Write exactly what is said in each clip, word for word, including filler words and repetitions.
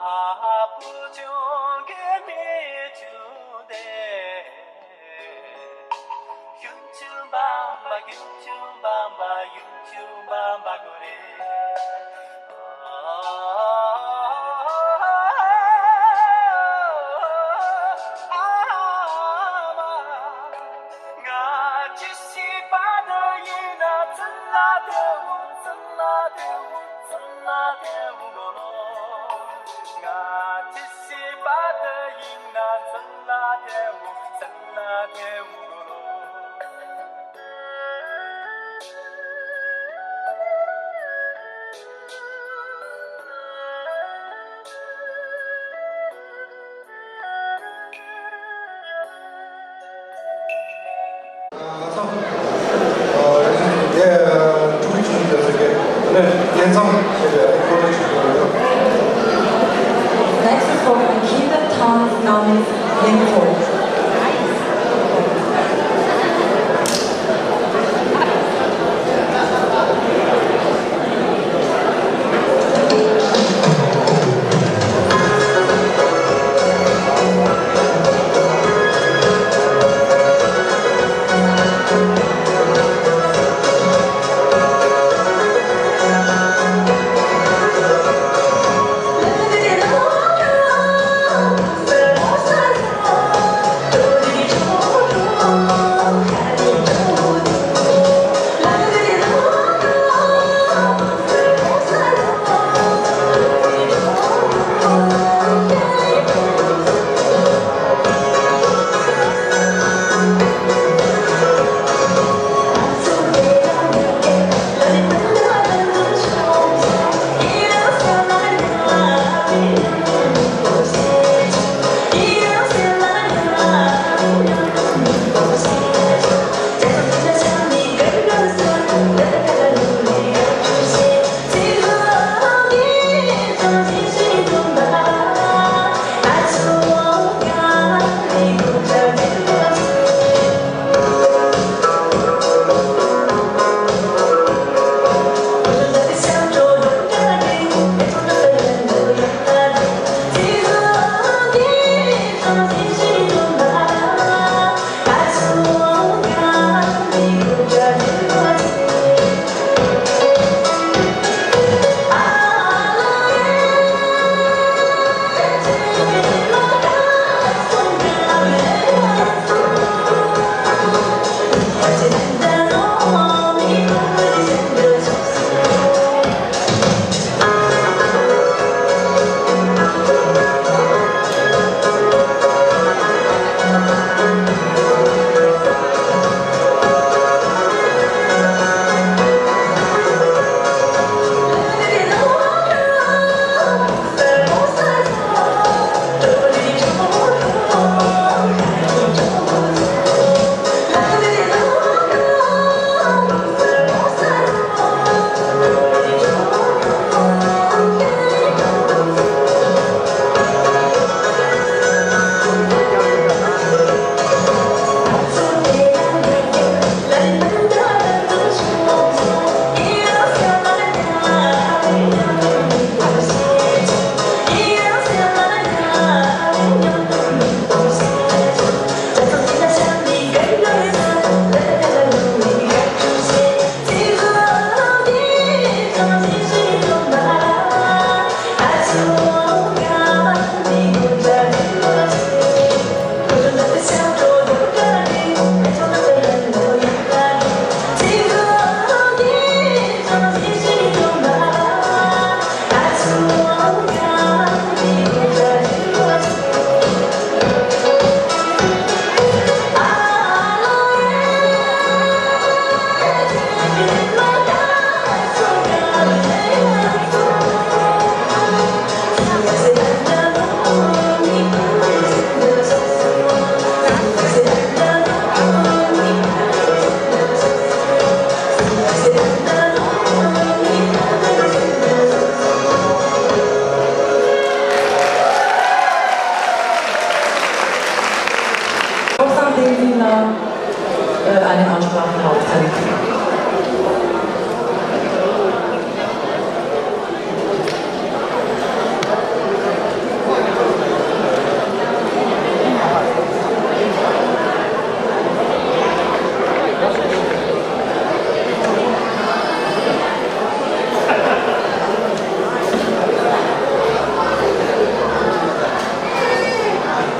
ཨ་བུ་ཆུང་གི་མི་ཆུང་དེ། ཡུམ་ཆུང་བམ་པ། ཡུམ་ཆུང་བམ་པ། ཡུམ་ཆུང་བམ་པ་གོ་རེ། ཨ་མ། ང་ཅི་ཞིག་པ་དེ་ཡིན་ན་ཚུན་ལ་དེ་འུ་ཚུན་ལ་དེ་འུ་ཚུན་ལ་དེ་འུ་གོ་ལོ། ང་ཅི་ཞིག་པ་དེ་ཡིན་ན་ཚུན་ལ་དེ་འུ་ཚུན་ལ་དེ་འུ་གོ་ལོ། Next is for Akita Thomas Namis Lingford.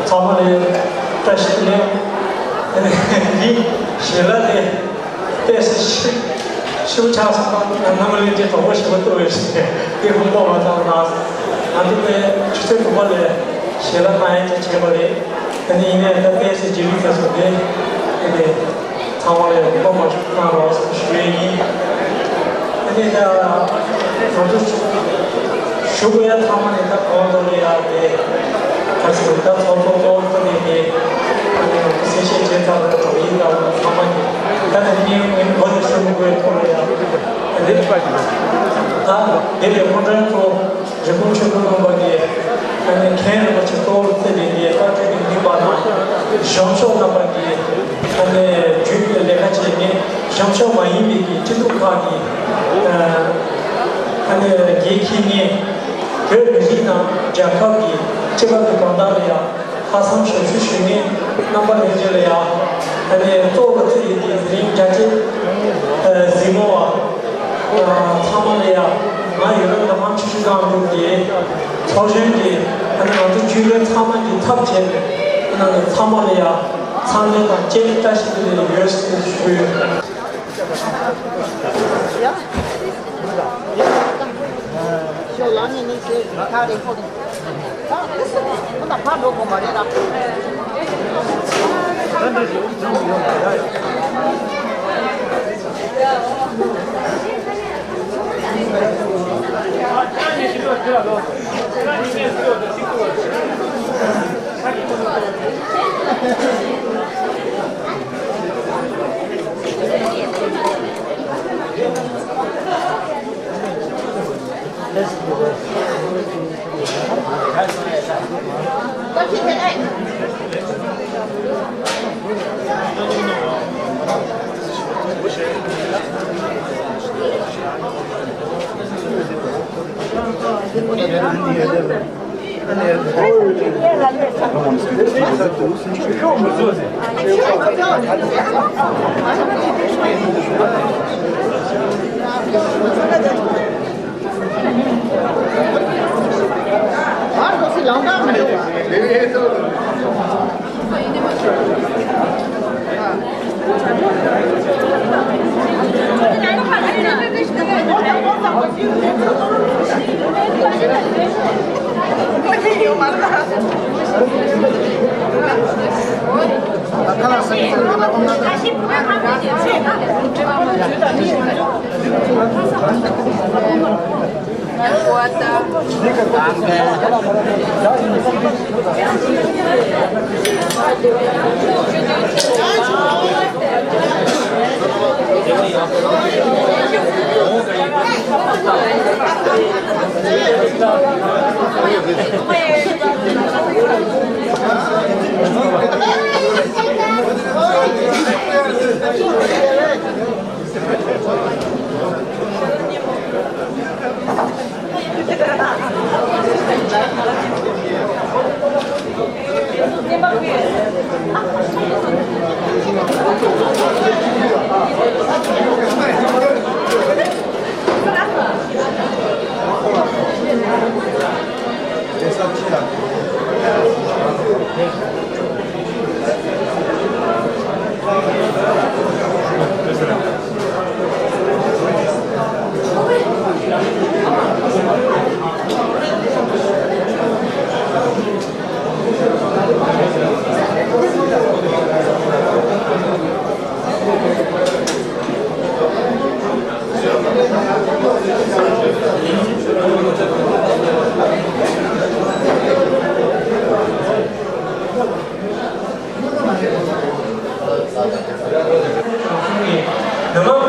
ཚང་མ་ལ་བཀྲ་ཤིས་བདེ་ལེགས། འདི་ཞལ་ལག་དེ་ཏོག་ཙམ་ཞིབ་ཆགས་སོང་ན་རྣམ་པ་ལྷན་རྒྱས་གྲོགས་པོ་ཞེ་པོ་ཐུག་པའི་ཞིག་དེ་ཧུམ་པ་མ་ཚང་ན། ང་ཚོ་དེ་ཆུ་ཚོད་དྲུག་པ་ལ་ཞལ་ལག་གནང་ཡས་ཀྱི་བྱས་པ་རེད། དེ་ནས་ཡིན་ནའི་ད་ཏོག་ཙམ་རྗེས་ལུས་ཐེབས་སོང་དེ་དེ་ཚང་མ་ལ་ཧུམ་པ་མ་བྱུང་གནང་རོགས་ཞུ་ཡས་ཡིན། དེ་ནས་ད་ང་ཚོ་ཞུ་དགོས་ཡ་ཚང་མ་ནས་ད་གོང་དུ་ལ་ཡ་དེ་ད་ཚོ་ད་ཚོགས་གཙོ་གཙོ་བོ་ཁོ་ནས་དེ་གསལ་བཤད་བྱས་ཚར་བའི་གྲོགས་ཡིན་ད་ཚང་མ་ནས་ད་ནས་ངས་ངས་མགོ་ནས་ཞུ་མི་དགོས་ཐོག་ལ་ཡ་དེ་ད་དེ་ལས་སྐུ་མགྲོན་ཚོ་རི་ཀོན་ཆོས་སྒྲོན་རྣམ་པ་གིས་ཨ་ནི་མཁན་རིན་པོ་ཆེ་གཙོ་བོར་བརྩིས་ནས་དེ་ད་ཆོས་ཀྱི་མི་པ་དང་གཞུང་ཕྱོགས་རྣམ་པ་གིས་ཨ་ནི་རྒྱུན་གྱི་ལས་ཀ་བྱས་ནས་གཞུང་ཕྱོགས་མ་ཡིན་པའི་གི་སྤྱི་འཐུས་ཁག་གིས་ཨ་ནི་འགན་འཁྱེར་ནས་བོད་མི་རིགས་དང་རྒྱལ་ཁབ་ཀྱི་སྤྱི་པ་གི་དོན་དག་ལ་ཡང་ལྷག་བསམ་ཞབས་ཞུ་ཞུ་མཁན་རྣམ་པ་ལྷན་རྒྱས་ལ་ཡང་ཨ་ནི་གཙོ་བོར་བརྩིས་ཡོད་པའི་དེ་རིང་རྒྱ་ཆེ་གཟིགས་མོ་བ་ཚང་མ་ལ་ཡང་ང་ཡུལ་ལུང་མདོ་ཁམས་ཆུ་བཞི་སྒང་དྲུག་གི་ཚོགས་གཞོན་གྱི་ཨ་ནི་ང་ཚོ་བཅུད་ལེན་ཚང་མ་གི་ཚབ་བྱས་ནས་ཨ་ནི་ཚང་མ་ལ་ཡང་འཚམས་འདྲི་དང་བཅས་བཀྲ་ཤིས་བདེ་ལེགས་ཡོད་ཟེར་ཞུ་གི་ཡོད། ཤོག་ལངས་ནས་ནི་ཞེས་ཁ་རེ་ཕོ། ཁོ་ད་ཕར་འགྲོ་དགོས་མ་རེད་ད། མི་མང་གིས་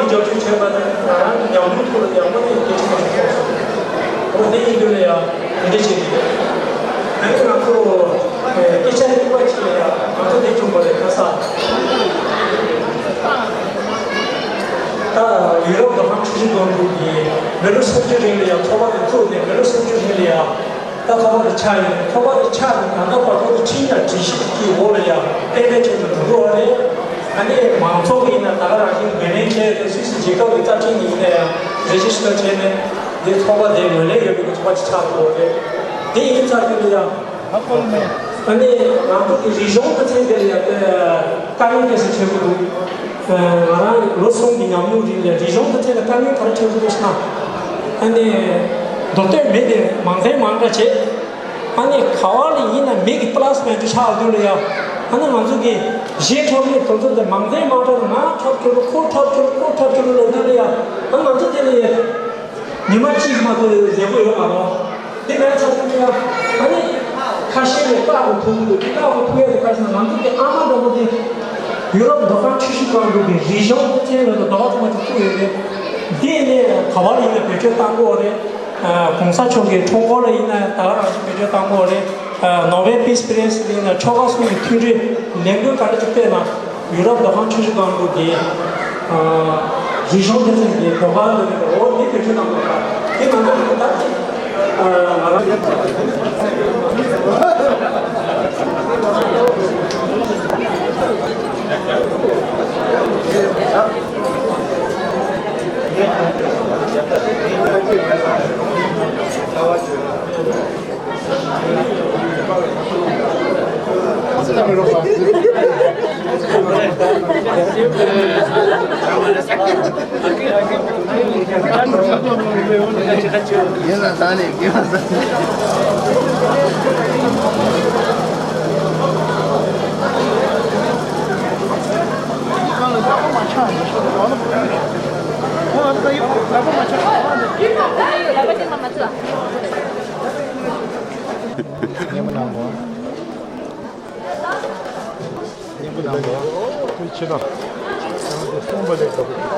རྒྱབ་སྐྱོར་བྱས་པ་དང་ང་རང་གི་ཉམས་མྱོང་ཐོག་ལ་ཡག་པོ་ནས་སྐད་ཆ་མ་ཞིག་གསུངས་སོང་། འོ་དེ་ཡིན་དུས་ལ་ཡང་དེ་འདྲ་བྱེད་ཀྱི་ཡོད། ད་ནི་ང་ཚོ་སྐད་ཆ་གཉིས་པ་ཅིག་ལ་ཡང་ང་ཚོ་དེ་བྱུང་བ་རེད། ཁ་སང་ད་ཡུ་རོབ་མདོ་ཁམས་ཆུ་བཞི་སྒང་དྲུག་གིས་མི་ལོ་སུམ་ཅུ་རིང་ལ་ཡང་ཚོགས་པ་དེ་བཙུགས་ནས་མི་ལོ་སུམ་ཅུ་རིང་ལ་ཡང་། ད་ཁ་པར་དུ་ཆགས་ཡོད་རེད། ཁ་པར་དུ་ཆགས་ནས་ད་ལྟ་བར་དུ་ཁྲིམས་དང་སྒྲིག་གཞི་གི་འོག་ལ་ཡང་ཏན་ཏན་ཅན་དུ་འགྲོ་གི་ཡོད་རེད། ཨ་ནི་མང་ཚོགས་ཀྱིས་ན་ད་ག་རང་བཞིན་འགན་ལེན་བྱས་ཏེ་སུད་སི་རྒྱལ་ཁབ་ཀྱི་རྩ་ཁྲིམས་ཡིན་ན་ཡང་རེ་ཇི་སི་ཊར་བྱས་ནས་འདི་ཚོགས་པ་དེ་ངོས་ལེན་ཡོད་པའི་ཚོགས་པ་ཅིག་ཆགས་འགྲོ་གི་ཡོད་རེད། དེ་ཡིན་ཚར་དུས་ལ་ཡང་། ཨ་ནི་ང་ཚོ་གི་རིག་གཞུང་དང་ཚན་དེ་ལ་ཡང་དཀའ་ངལ་ག་ཚོད་འཕྲད་ཀྱི་འདུག་ང་རང་ལོ་གསུམ་གྱི་ཉམས་མྱོང་རིགས་ལ་རིག་གཞུང་དང་ཚན་ལ་དཀའ་ངལ་ག་རེ་འཕྲད་ཀྱི་འདུག་ཟེར་ན། ཨ་ནི་མདོ་སྟོད་མི་དེ་མང་ཚན་མང་དྲགས་བྱས། ཨ་ནི་ག་བ་ལ་ཡིན་ན་མི་གི་པ་ལ་སི་མེན་ཊི་ཆགས་དུས་ལ་ཡ། ཨ་ནི་ང་ཚོ་གི་གཞས་འཁྲབ་མཁན་དེ་ཚོ་དེ་མང་ཚན་མང་དྲགས་ང་འཁྲབ་ཆོག་ལོ་ཁོ་འཁྲབ་ཆོག་ལོ་ཁོ་འཁྲབ་ཆོག་ལོ་ལབ་དུས་ལ་ཡ། ཨ་ང་ཚོ་དེ་ལ་ཡ་ཉི་མ་གཅིག་མ་གཏོགས་མཛད་སྒོ་ཡོད་མ་རེད། དེ་མེད་ཚར་དུས་ལ་ཡ། ཨ་ནི་ཁ་ཤས་ལ་རྟག་ཏུ་ཐུག་གི་འདུག་དེ་རྟག་ཏུ་ཐུག་ཡ་དེ་ག་རེ་ཟེར་ན་ང་ཚོ་གི་ཨ་མ་འདྲ་པོ་དེ་ཡུ་རོབ་མདོ་ཁམས་ཆུ་བཞི་སྒང་དྲུག་གི་རིག་གཞུང་དང་ཚན་རིག་ལ་དོ་ཁུར་ཚང་མ་ཅིག་ཐུག་ཡོད་རེད། འདི་ནས་ག་བ་ལ་ཡིན་ན་བེད་སྤྱོད་གཏང་དགོས་རེད། ཨ་གོང་ས་མཆོག་གི་ཁྲོམ་སྐོར་ལ་ཡིན་ན་ད་ག་རང་བཞིན་བེད་སྤྱོད་གཏང་དགོས་རེད། ཨ་ནོ་བེལ་པིས་པི་རེ་ཛི་ལ་ཡིན་ན་ཆོལ་ཁ་གསུམ་གྱི་མཐུན་སྒྲིལ་ལས་འགུལ་ག་འདྲ་ཅིག་སྤེལ་ན་ཡུ་རོབ་མདོ་ཁམས་ཆུ་བཞི་སྒང་དྲུག་གི་ཨ་རིག་གཞུང་སྡེ་ཚན་གྱི་ཟློས་གར་ལ་ཡིན་ན་འོ་འདི་བེད་སྤྱོད་གཏང་དགོས་རེད། དེ་མ་ཚད་ད་ཅིག་ཨ་ང་རང་ཡིན་ལ་ད་ནི་དགེ་བ་ཟ། སྙན་པོ་གནང་དགོས། སྙན་པོ་གནང་དགོས། ཁོའི་ཕྱི་ལ། ཁྱེད་རང་ཚོ་གསུངས་པ་ལས་དགོས།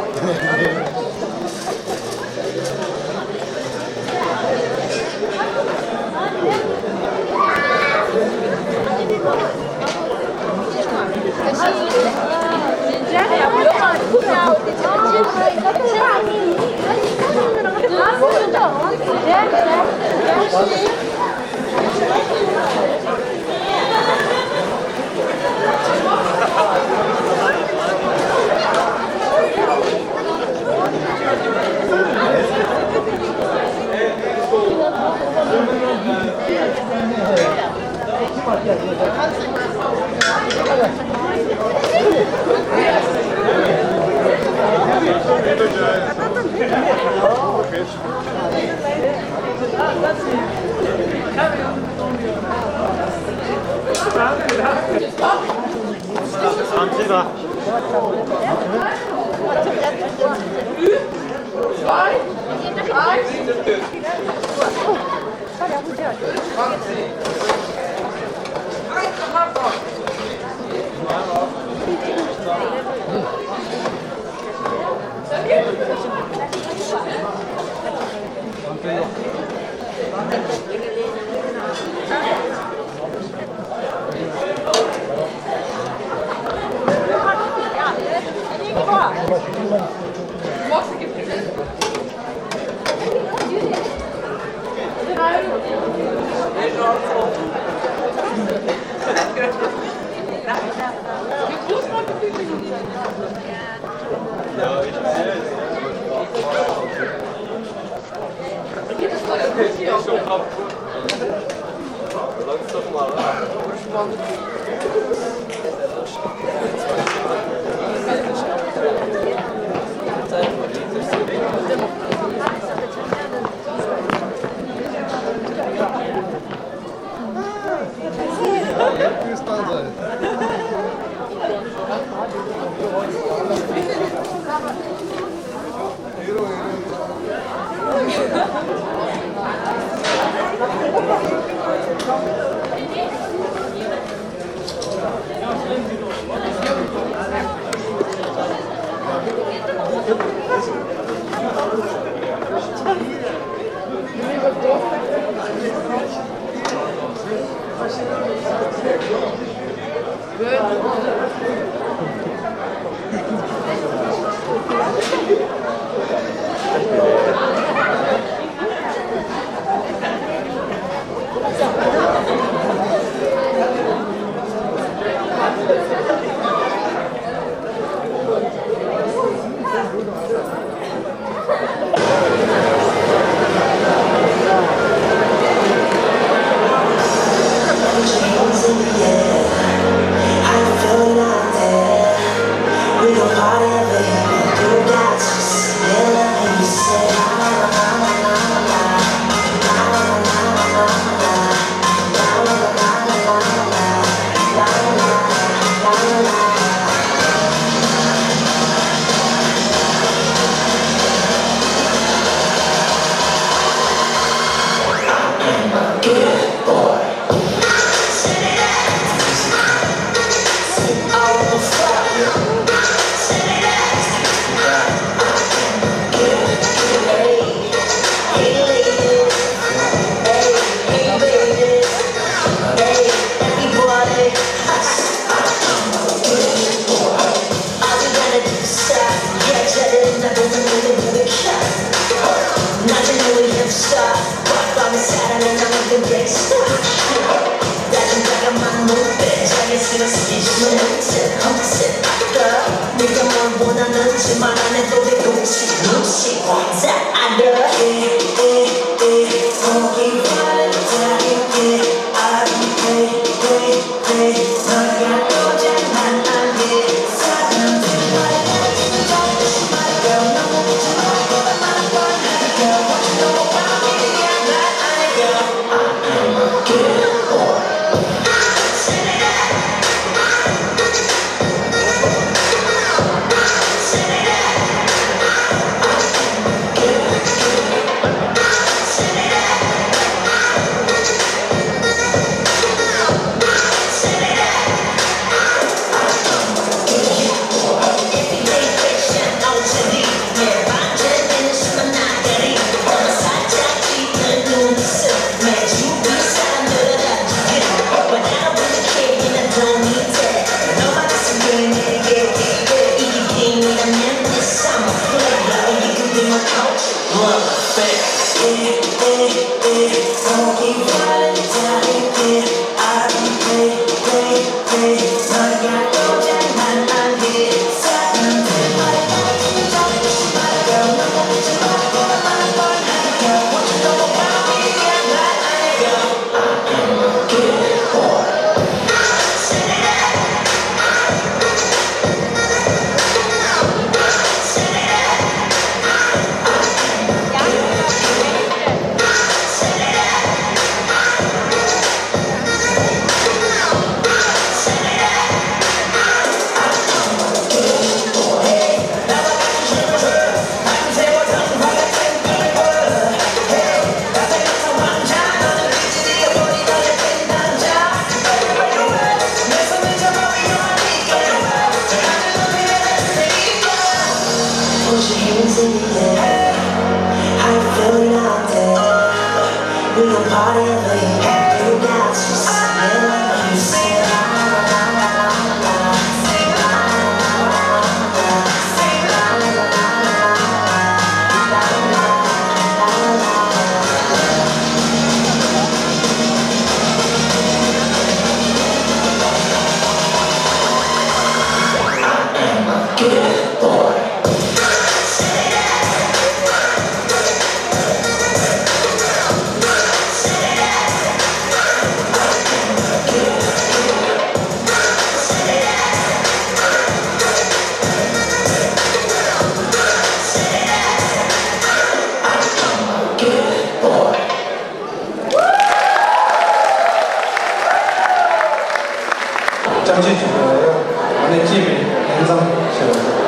ཅང་ཅེ་ཅུ་ལ་ཡང་ཨ་ནི་སྐྱེས་པའི་ལྷན་འཛོམས་ཞེས་པ།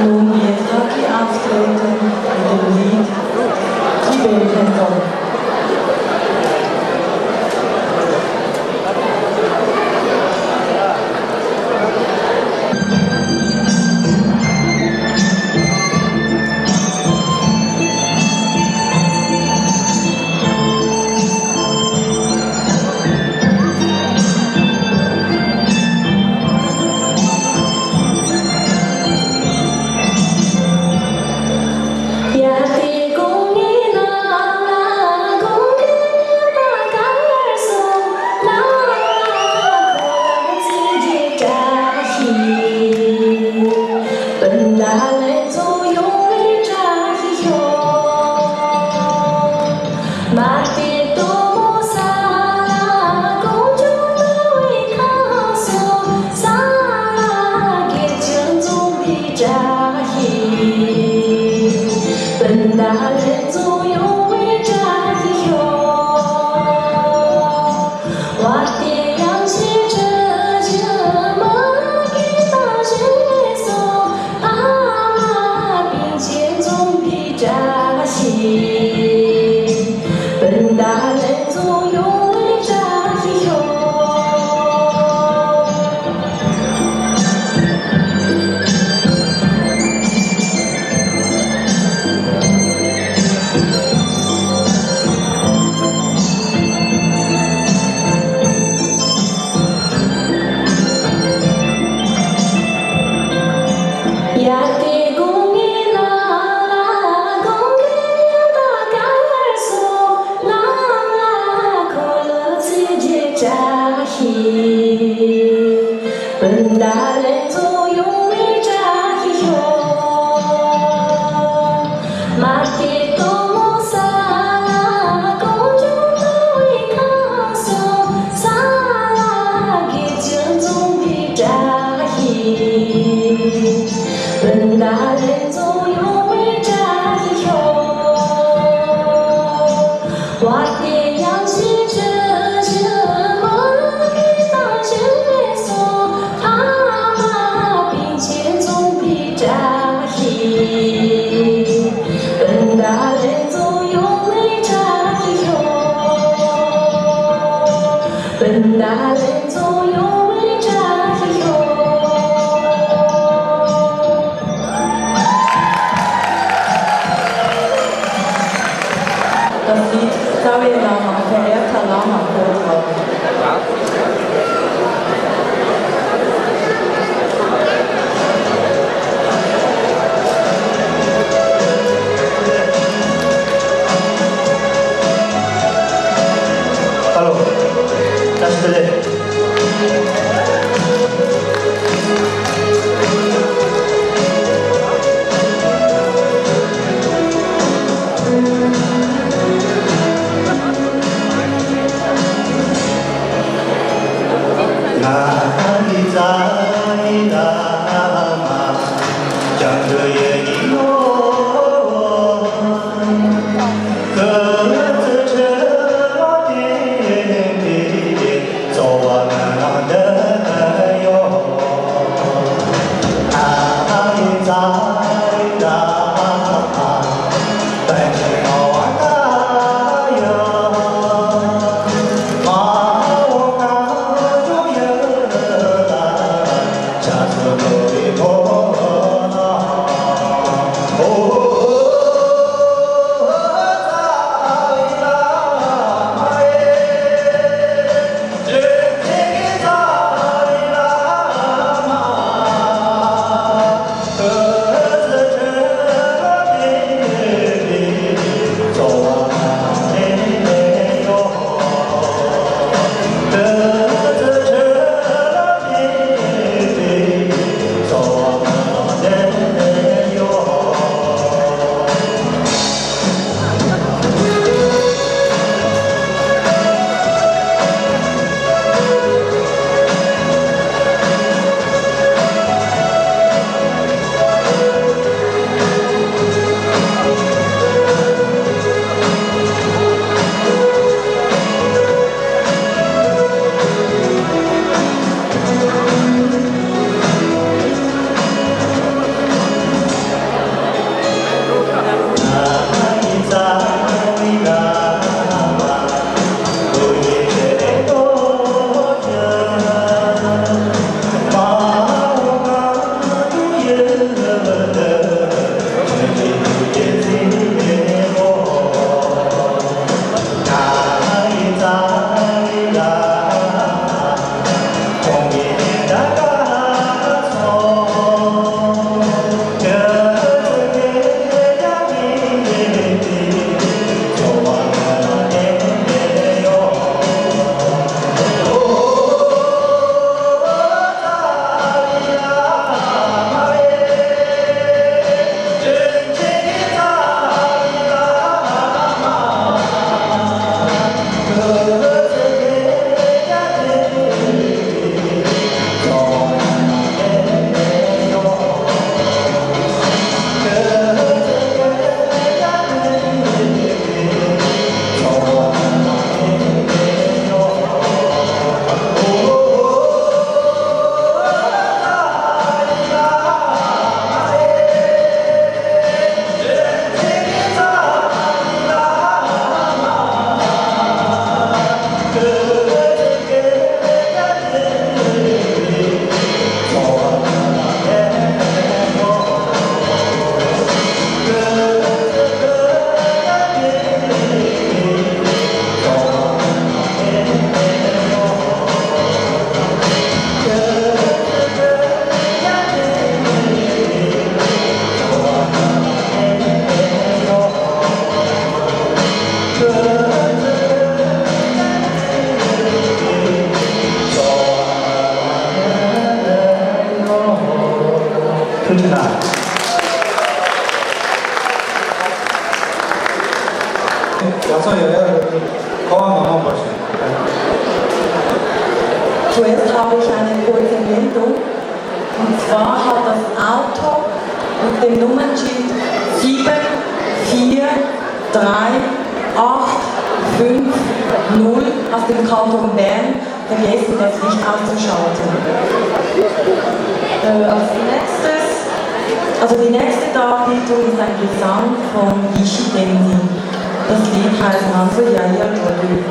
Nun wird Taki auftreten mit dem Lied Gib ihm Händel. སྤུན་ཟླ་ལྷན་ཚོགས་ཡོང་བའི་བཀྲ་ཤིས་ཤོག Das Lied Dalai Lama, verehrter Lama, vortragen. Hello. That's the ཐུགས་རྗེ་གནང་། ལགས་སོ། ཡ་ཡ་རོ་ཏི། ཁ་བ་མ་མ་པར་ཞིག Zuerst habe ich eine kurze Meldung. Und zwar hat das Auto mit dem Nummernschild sieben vier drei acht fünf null aus dem Kanton Bern vergessen, das Licht auszuschalten. Äh, als nächstes, also die nächste Darbietung ist ein Gesang von Yishi Tenzin. Das Lied heißt Manso Yaya Rodu,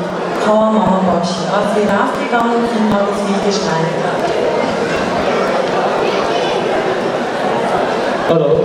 Kawa Mama Als wir raufgegangen sind, habe ich sie geschnallt. Hallo.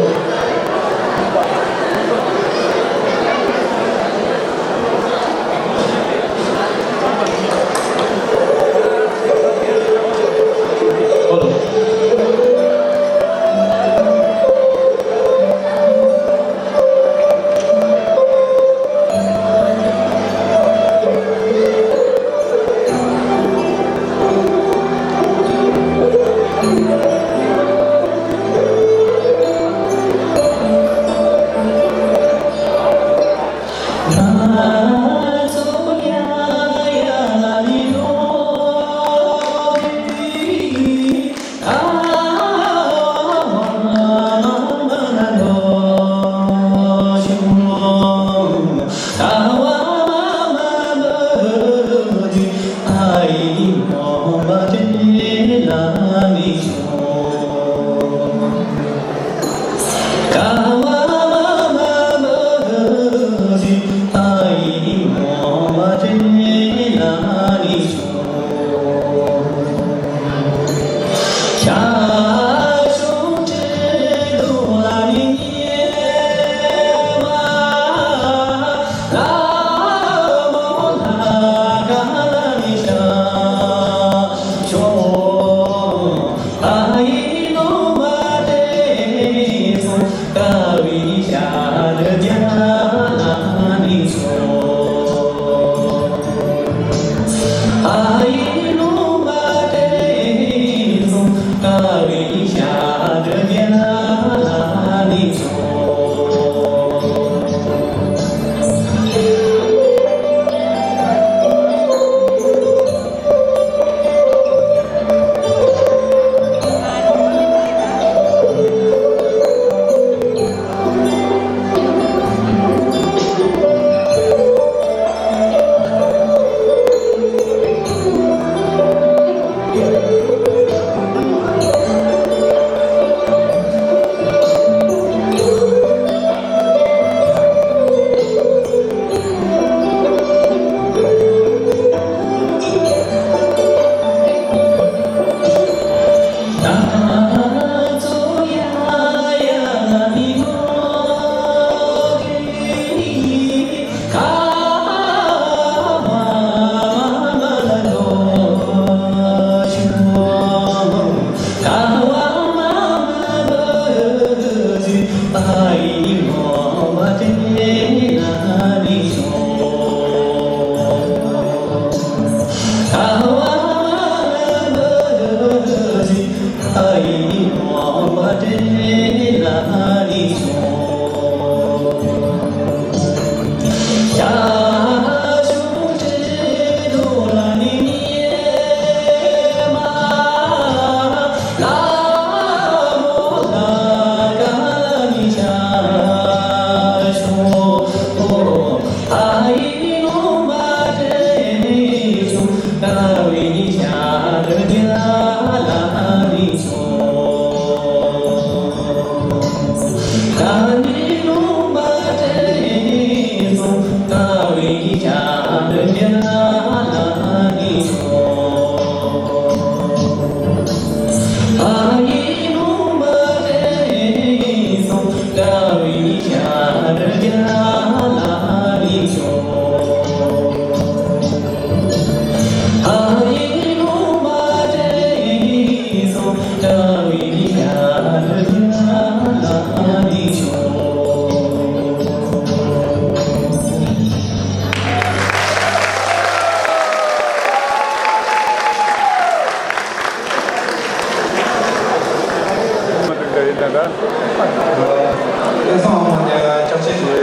དེང་སང་ཕྱག་ཕྱིད་ཞུ་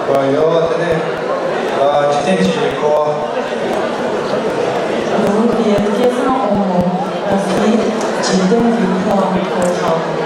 བ་ཡོད། དེ་ནས་ཕྱི་རྟེན་གྱི་འཁོར་བ། ལུང་གི་སྐལ་བཟང་དབང་མོ་ད་སི་འཇིག་རྟེན་གྱི་འཁོར་བ་འཁོར་བ།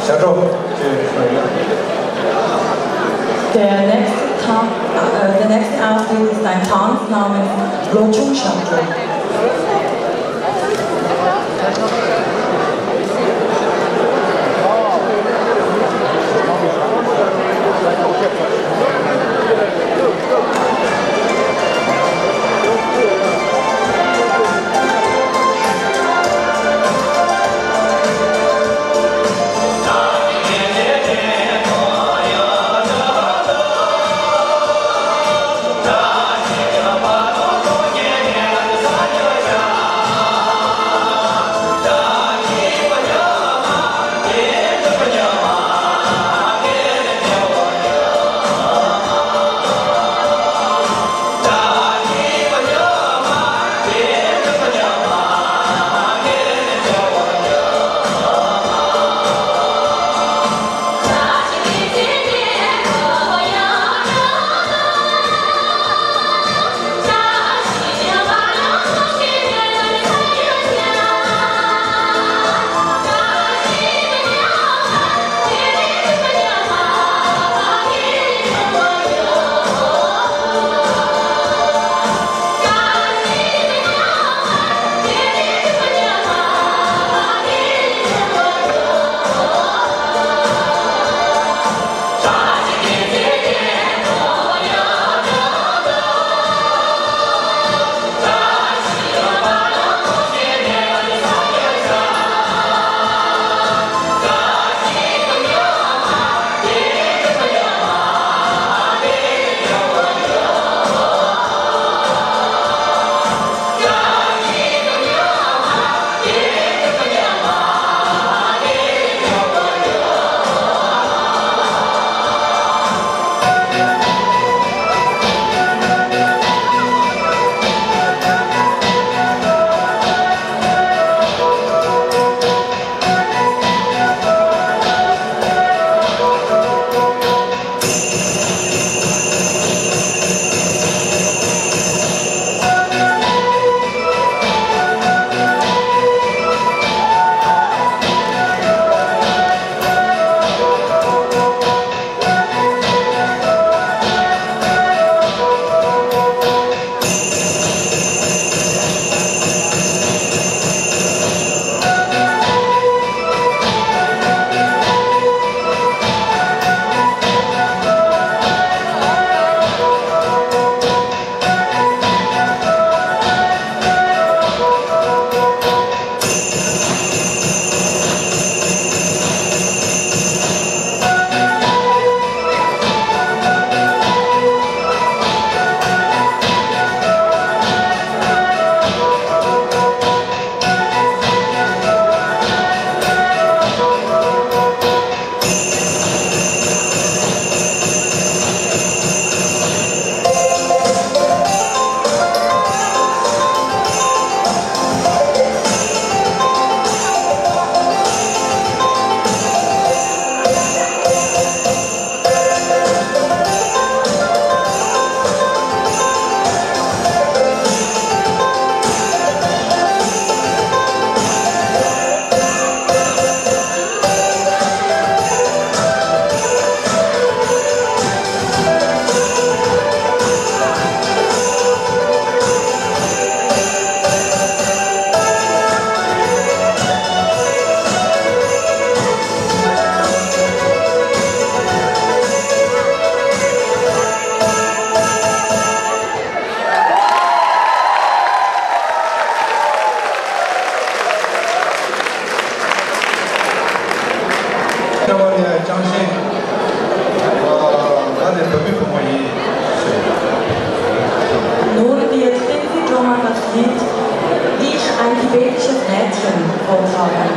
The next town, uh, the next outfit is Tantan's name is Lochung Shangzhou. ལྟ་བ་ནི་ཅང་ཤེས། ང་ནི་བོད་མི་ཕོ་མོ་ཡིན། Nur wird Lindsay Johannes Lied Ich, ein tibetisches Mädchen vortragen.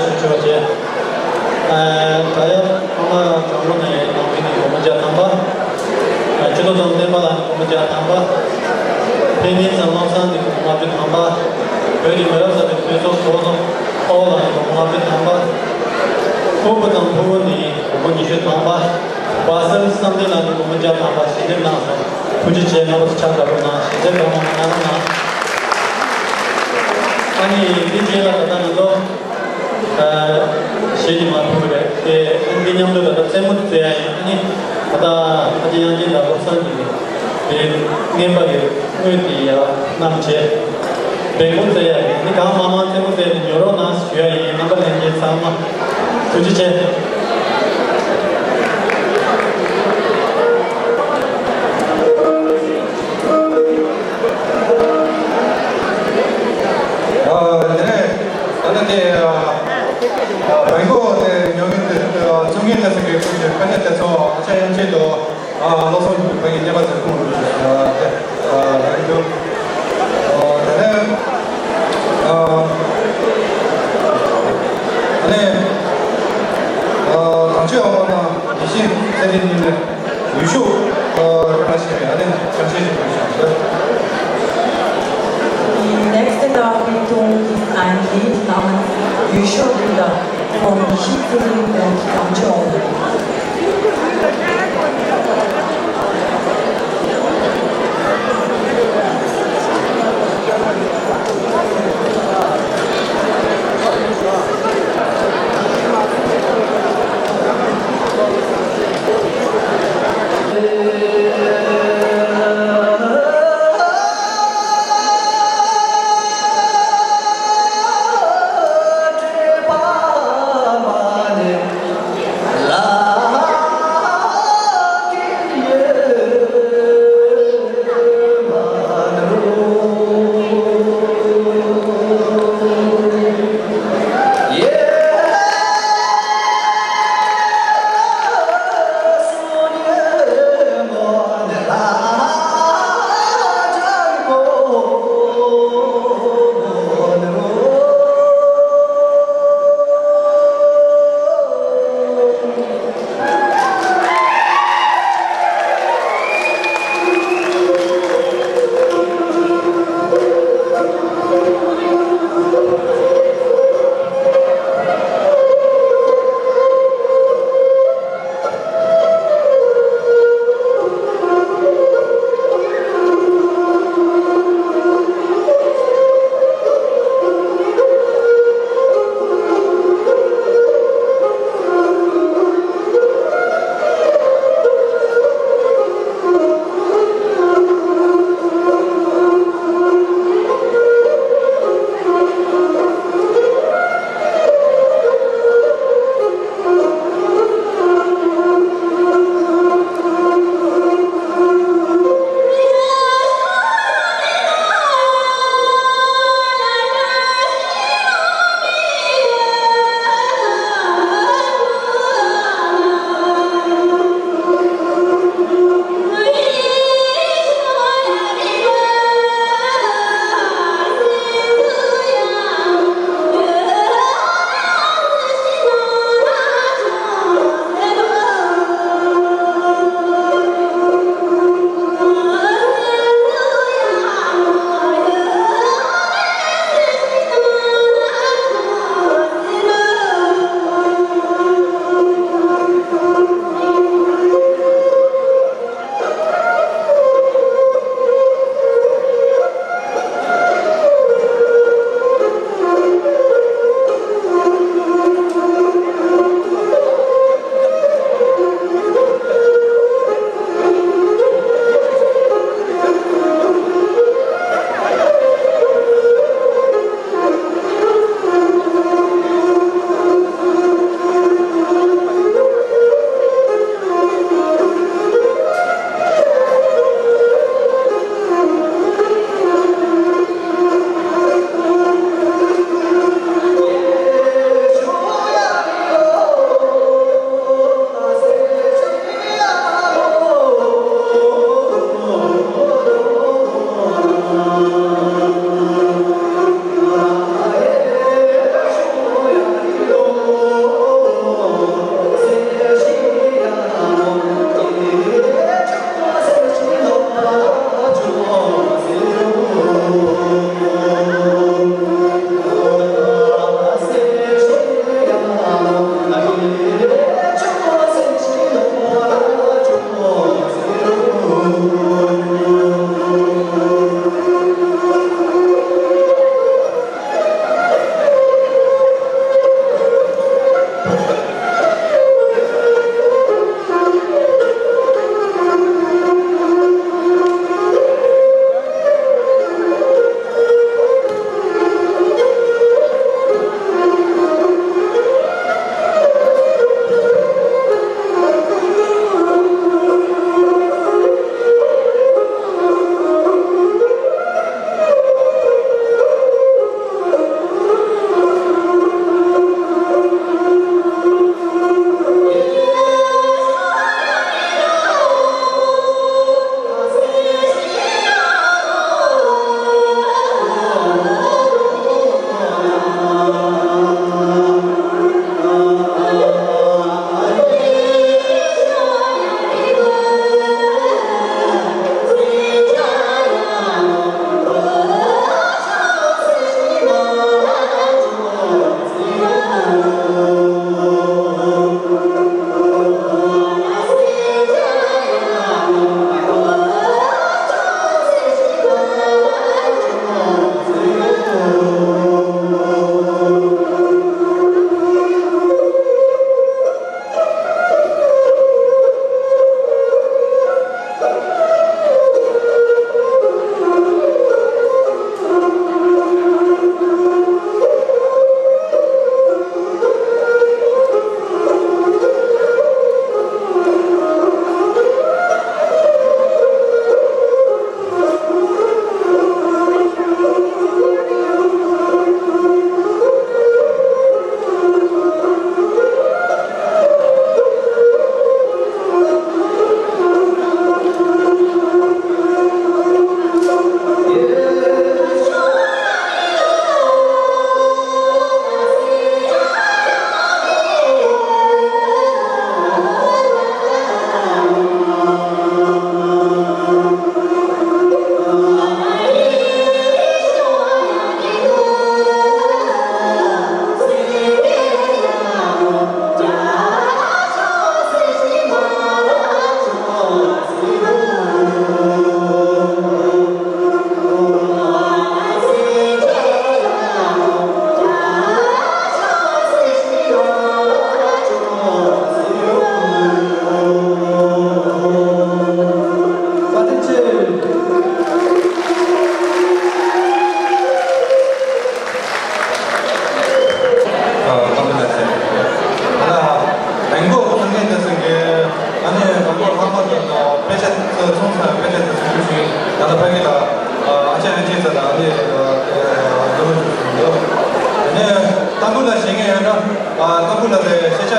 ཞུ་ཆོག་ཅེས། ད་ཡང་ཨ་མ་དྲང་མོ་ནས་ནང་མི་ནས་སྒོར་མོ་བརྒྱ་ཐམ་པ། ཨ་ཆུ་ཐོག་དང་བསྟན་པ་ལ་ནས་སྒོར་མོ་བརྒྱ་ཐམ་པ། ཕན་ཉིན་ཙམ་བློ་བཟང་ནས་སྒོར་མོ་ལྔ་བཅུ་ཐམ་པ། བོད་ཀྱི་མི་རབས་གསར་པའི་དཔེ་ཚོགས་ཚོགས་གཙོ་ཨོ་ལ་ནས་སྒོར་མོ་ལྔ་བཅུ་ཐམ་པ། ཕུར་བུ་དང་ཕུར་བུ་ནས་སྒོར་མོ་ཉི་ཤུ་ཐམ་པ། བ་སེལ་བསམ་གཏན་ལ་ནི་སྒོར་མོ་བརྒྱ་ཐམ་པ་ཞལ་འདེབས་གནང་སོང་། ཐུགས་རྗེ་ཆེ། རྣམ་པ་ཚོ་ཕྱག་དྲག་པོ་གནང་། ཞལ་འདེབས་གང་མང་མང་གནང་རོགས་གནང་། ཨ་ནི་འདི་རྗེས་ལ་ད་ལྟ་ང་ཚོ་ཨ་གཞས་ནི་མ་ཐུབ་རེད་དེ། ཨ་ནི་འདི་མཉམ་དུ་ད་ལྟ་རྩེད་མོ་རྩེ་ཡ་ཡིན། ཨ་ནི་ད་ལྟ་ཨ་ཅེ་དབྱངས་ཅན་དང་བློ་བཟང་གིས་དེ་རྔན་པ་གི་དངུལ་དེ་ཡར་བསྣམས་བྱས། འབེན་པོ་རྩེ་ཡ་ཡིན། ནི་གང་མང་མང་རྩེད་མོ་རྩེ་ནས་ཉོ་རོགས་གནང་ཞུ་ཡ་ཡིན། རྣམ་པ་ལྷན་རྒྱས་ཚང་མ་ཐུགས་རྗེ་ཆེ། ཨ་དེ་ནས་ད་ལྟ་དེ་ཨ་འབེན་པོ་དེ་ཉོ་མཁན་དེ་ཨ་བཙོང་མཁན་དེ་ཚོ་གི་ཁོང་གི་དཔེ་ཆ་དེ་ཚོ་ཨ་ཅག་ཡང་ཆེད་དུ། ཨ་བློ་བཟང་ཕུན་གྱི་བརྙན་པར་ཟེར་ཁུངས་ཨ་དེ་ཨ་རག་གི་འདུག་ཨ་དེ་ནས་ཨ་དེ་ནས་ཨ་གངས་ལྗོངས་ཨ་མ་དང་ཡེ་ཤེས་ཚེ་རིང་གཉིས་ནས་ཡུལ་ཤུལ་ཨ་རེ་མ་ཤེས་པའི་ཨ་ནི་ཅང་ཤེས་ཤིག་དགོས་ཤག The next Dawkri Tung is Andy Thomas, Yusho Buddha, from Nishi Tsering and Kangjo.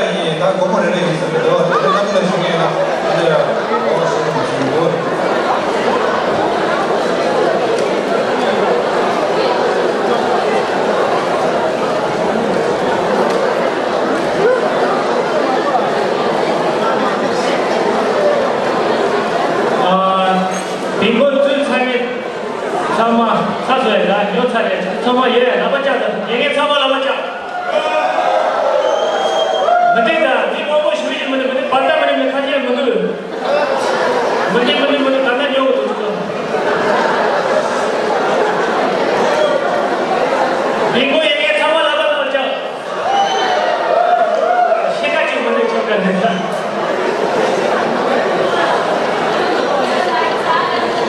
ཡིན། ད་སྒོར་མོ་རེ་རེ་ཡིན་ཟེར་གི་འདུག་དེ་ཚོ་གནམ་མེད་ལ་ཞུ་མཁན་ཡིན་ན་འདི་ལ་ཨོ་ཞུ་མ་ཞུ་འདུག་ཨ། བིང་གོ་བཙུགས་ཚར་ནས་ཚང་མ་ཚར་སོང་ཡ། ད་ཉོ་ཚར་རེད། ཚང་མ་ཡོད་ཡ། ལག་པ་བཅག་དང་། ཡོད་མཁན་ཚང་མ་ལག་པ་བཅག་མི་འགྲིག་ད། མི་མང་པོ་ཞུ་བཞིན་མི་འདུག་མི་འདུག་བར་ཐག་མི་འདུག་མི་ཁ་ཤས་མི་འདུག་མི་འགྲིག་མི་འགྲིག་མི་འགྲིག་ད་ལྟ་ཉོ་དགོས་འདུག་མི་མགོ་ཡེ་ངས་ཚང་མ་ལ་ལ་ལ་ཅག་ཤེས་ཀ་ཅིག་མི་འདུག་ཆོག་ག་འདུག་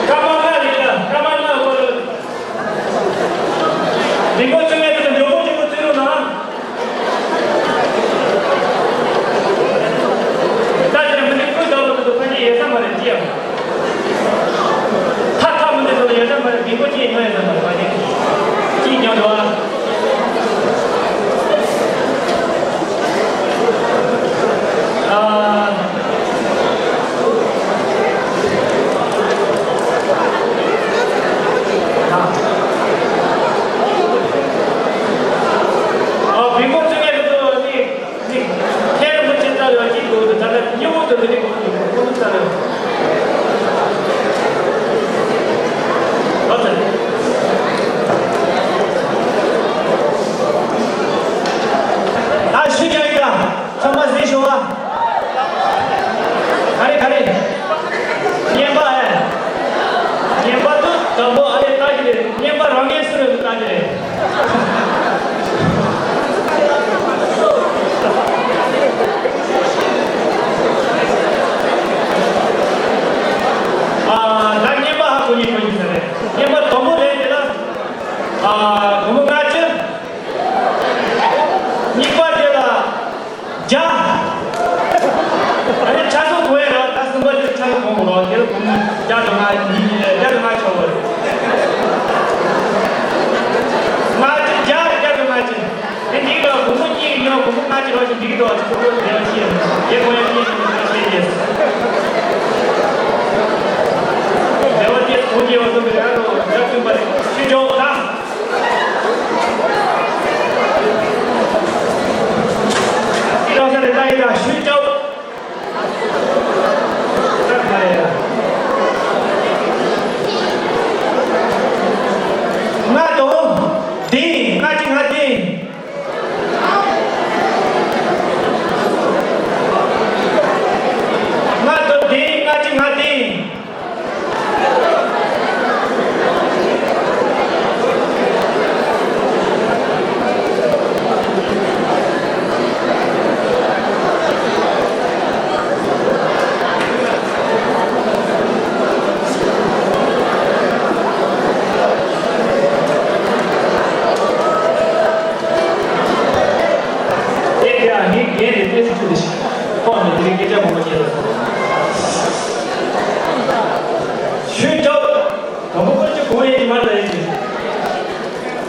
ཀ་མ་ང་རེད་ལ། ཀ་མ་ང་གོ་ལ། མི་མགོ་ཚོས་ངས་དེ་མགྱོགས་པོ་ཅིག་གོ་ཚུད་རོགས་གནང་། ད་དེ་མི་ནི་ཁོའི་ཟླ་བ་དུ་ཕ་ཉེ་ཡེ་ས་མ་རེད་ཅི་ཡང་། ཐ་ཐ་མི་ནི་ཚོ་ཡེ་ས་མ་རེད། མི་མགོ་ཅི་ཡིན་ན་ཡེ་ས་མ་རེད། ཕ་ཉེ་ཅི་ཡང་འགྲོ་ཨ། ཨ། ཨ། བི་མགོ་ཚོས་ངས་དུ་ནི་ནི་ཁྱེད་རང་མི་ཅི་ལྟར་ཡོད་ཀྱི་འདུག་ད་ལྟ་སྨྱུ་གུ་དུ་ནི་གོ་འདུག་ཁོ་ཚོ་ལྟར་ཡོད། ཨ་ཙི། ཨ་ཤུ་རྒྱག་ཡིན་ད། ཚང་མ་གཟིགས་ཤོག་ཨ། ག་རེ་ག་རེ། བརྙན་པ་ཨེ། བརྙན་པ་དུ་དང་པོ་ཨ་རེ་ལྟ་གི་རེད། བརྙན་པ་རང་ངོས་སུ་རེད་ལྟ་གི་རེད། ཨ་ད་བརྙན་པ་ཧ་གོ་ཉེ་གོ་ཉེ་ས་རེད། བརྙན་པ་དང་པོ་རེད་དེ་ལ། ཨ་སྒོར་མོ་ལྔ་བཅུ། གཉིས་པ་དེ་ལ་བརྒྱ། ཨ་ནི་ཆ་ཚང་གོ་ཡ་ར། ད་གསུམ་པ་དེ་ཆ་ཚང་གོ་མོ་ར། དེ་ལ་སྒོར་མོ་བརྒྱ་དང་ལྔ་གཉིས། བརྒྱ་དང་ལྔ་ཆོག་པ་རེད། ལྔ་བཅུ། བརྒྱ་རེད། བརྒྱ་དང་ལྔ་བཅུ། དེ་འདི་ལ་སྒོར་མོ་གཉིས་ཡོད། སྒོར་མོ་ལྔ་བཅུ་ར་ཅིག་འགྲིག་གི་འདུག་ཅིག་ཁོ་ཁོ་ལ་བརྒྱ་ཅི་ཡ་རེད། དེ་གོ་ཡ་ཅི་ཡ་རེད། ལྔ་བཅུ་ཡིན། དེ་བ་དེ་སྒོར་གྱི་བ་སོང་གི་ར་རོ། བརྒྱ་བཅུ་པ་རེད། ཤུ་ཅོག་ད། ཤུ་ཅོག་ས་རེ་ད་ཡི་ད་ཤུ་ཅོག་ད་ག་རེ་ཡ། ལྔ་དང་བདུན། ལྔ་གཅིག་ལྔ་བདུན། ལྔ་དང་བདུན། ལྔ་གཅིག་ལྔ་བདུན། དེ་ཡང་ངས་རྒན་རེད། དེ་ཚོ་ཚོ་དེ་ཤི་ཁོང་ནས་དེ་རིང་སྐད་ཆ་མང་པོ་བཤད་ལ། ཤུན་ཅོག་དང་པོ་ཀུན་གྱི་གོང་ཡས་ཀྱི་མར་ལ་ཡིན་གྱི།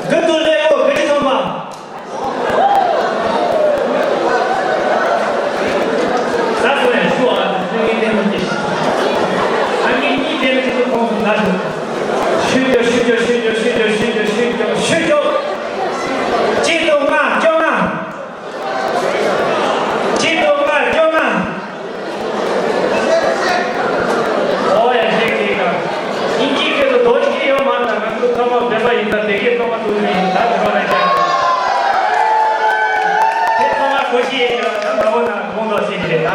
དགུ་ཏུ་ལེ་ཨོ་ག་ཅི་ཚང་མ། ས་སོ་ཡང་ཤུ་ཨ་ནི་ངས་བསྟན་མི་སྐྱེ་ཤི། ཨ་ངས་གཉིས་བསྟན་མི་སྐྱེ་ཤི། ཁོང་ཚོ་ན་ཤི། ཤུན་ཅོག་ཤུན་ཅོག་ཤུན་ཅོག་ཤུན་ཅོག་ཤུན་ཅོག་ཤུན་ཅོག་ཤུན་ཅོག་གཅིག་ཏུ་ལྔ་བཅོ་ལྔ། གཅིག་སྟོང་ལྔ་བཅོ་ལྔ། ཨོ་ཡ་ཤེས་ཀྱི་ག་དབྱིན་ཇིའི་སྐད་དུ་རྡོ་གཅིག་ཡོད་མ་རེད། ང་ཚོ་ཚང་མ་བོད་པ་ཡིན་ཙང་དེ་སྐད་གཏོང་མ་ཐུབ་ནི་ཡིན། ད་དུ་རོགས་རེད་ཀྱང་། དེ་ཚང་མ་གོ་ཤེས་ཡིན་ཀྱང་ད་མ་གོ་ན་དགོངས་དག་ཟེར་གྱི་རེད་ད།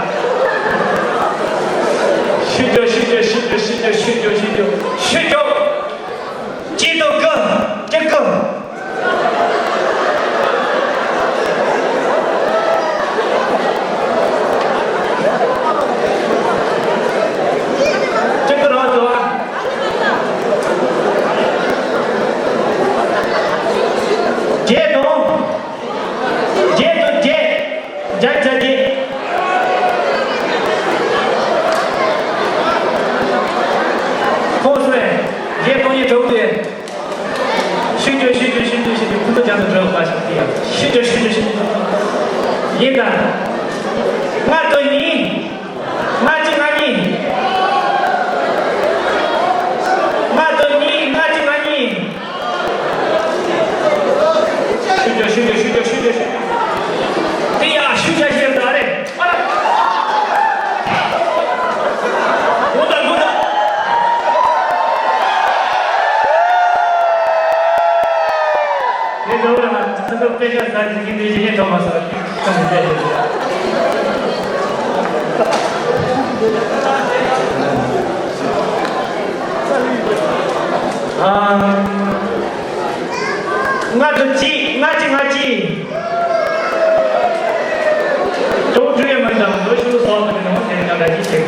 ཤུ་ཅོག་ཤུ་ཅོག་ཤུ་ཅོག་ཤུ་ཅོག་ཤུ་ཅོག་ཤུ་ཅོག་ཤུ་ཅོག་གཅིག་སྟོང་དགུ། གཅིག་དགུ། གཅིག་དགུ་རང་འགྲོ་བ། བརྒྱད་དང་། བརྒྱད་དང་བརྒྱད། བརྒྱད་བརྒྱད་བརྒྱད། ཁོང་སུ་རེད། བརྒྱད་སྟོང་གཉིས་དྲུག་དེ། ཤུ་ཅོག་ཤུ་ཅོག་ཤུ་ཅོག་ཤུ་ཅོག་ཁོ་ཚོ་རྒྱ་ནག་འགྲོ་བ་ཞིག་དེ་ཡང་ཤུ་ཅོག་ཤུ་ཅོག་ཤུ་ཅོག་ཡིན་ད། ལྔ་དང་གཉིས། ལྔ་གཅིག་ལྔ་གཉིས། ལྔ་དང་གཉིས། ལྔ་གཅིག་ལྔ་གཉིས། ཤུགས་རྒྱག་ཤུགས་རྒྱག་ཤུགས་རྒྱག་ཤུགས་རྒྱག་ཤུགས་རྒྱག་དེ་ཡ་ཤུགས་རྒྱག་ཤེས་ད་རེད། ཨ་ར། འགོ་ད་འགོ་ད། དེ་འདྲ་བ་ལ་ང་ཚོ་དཔེ་ཆ་ཟ་ཅིག་གི་འདི་ཞིག་ཐོག་མ་ཟ་ཅིག་ཐོག་མ་བལྟས་ཏེ། ཨ། ལྔ་དང་གཅིག་ལྔ་གཅིག་ལྔ་གཅིག་ཏོག་ཙམ་མ་འདང་ལོ་ཤུ་སོགས་མ་འདང་དེ་འདྲ་གཅིག་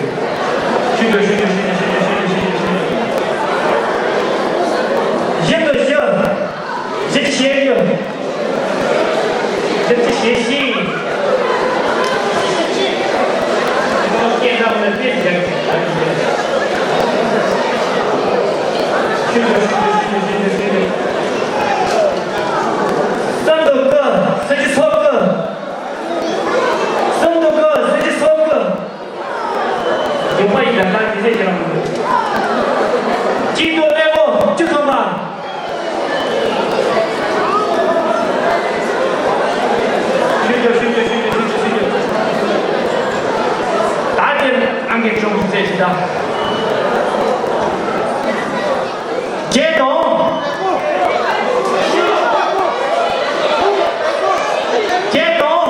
བྱེད་དགོས། ཤུ་ཏོ་ཤུ་ཏོ་ཤུ་ཏོ་ཤུ་ཏོ་ཤུ་ཏོ་ཤུ་ཏོ་ཤུ་ཏོ། བཞི་དང་བཞི། བཞི་བཅུ་ཞེ་བཞི། བཞི་བཅུ་ཞེ་བཞི། སྐད་བཏང་ན་དཔེ་རྒྱག་གི་རེད། ཤུ་ཏོ་ཤུ་ཏོ་ཤུ་ཏོ་ཤུ་ཏོ་ཤུ་ཏོ། གསུམ་དང་དགུ། སུམ་ཅུ་སོ་དགུ། གསུམ་དང་དགུ། སུམ་ཅུ་སོ་དགུ། ཡོད་པ་ཡིན་ན་ད་དེ་ཚེ་ཁྱེད་རང་མི་འདུག་གཅིག་ཏུ་ཀླད་ཀོར་བཅུ་ཐམ་པ། ཤུ་ཏོ་ཤུ་ཏོ་ཤུ་ཏོ་ཤུ་ཏོ་ཤུ་ཏོ། ད་དེ་ཨང་ཀི་ཅུང་ཟད་ཞིག་ད། བརྒྱད་དང་། བརྒྱད་དང་།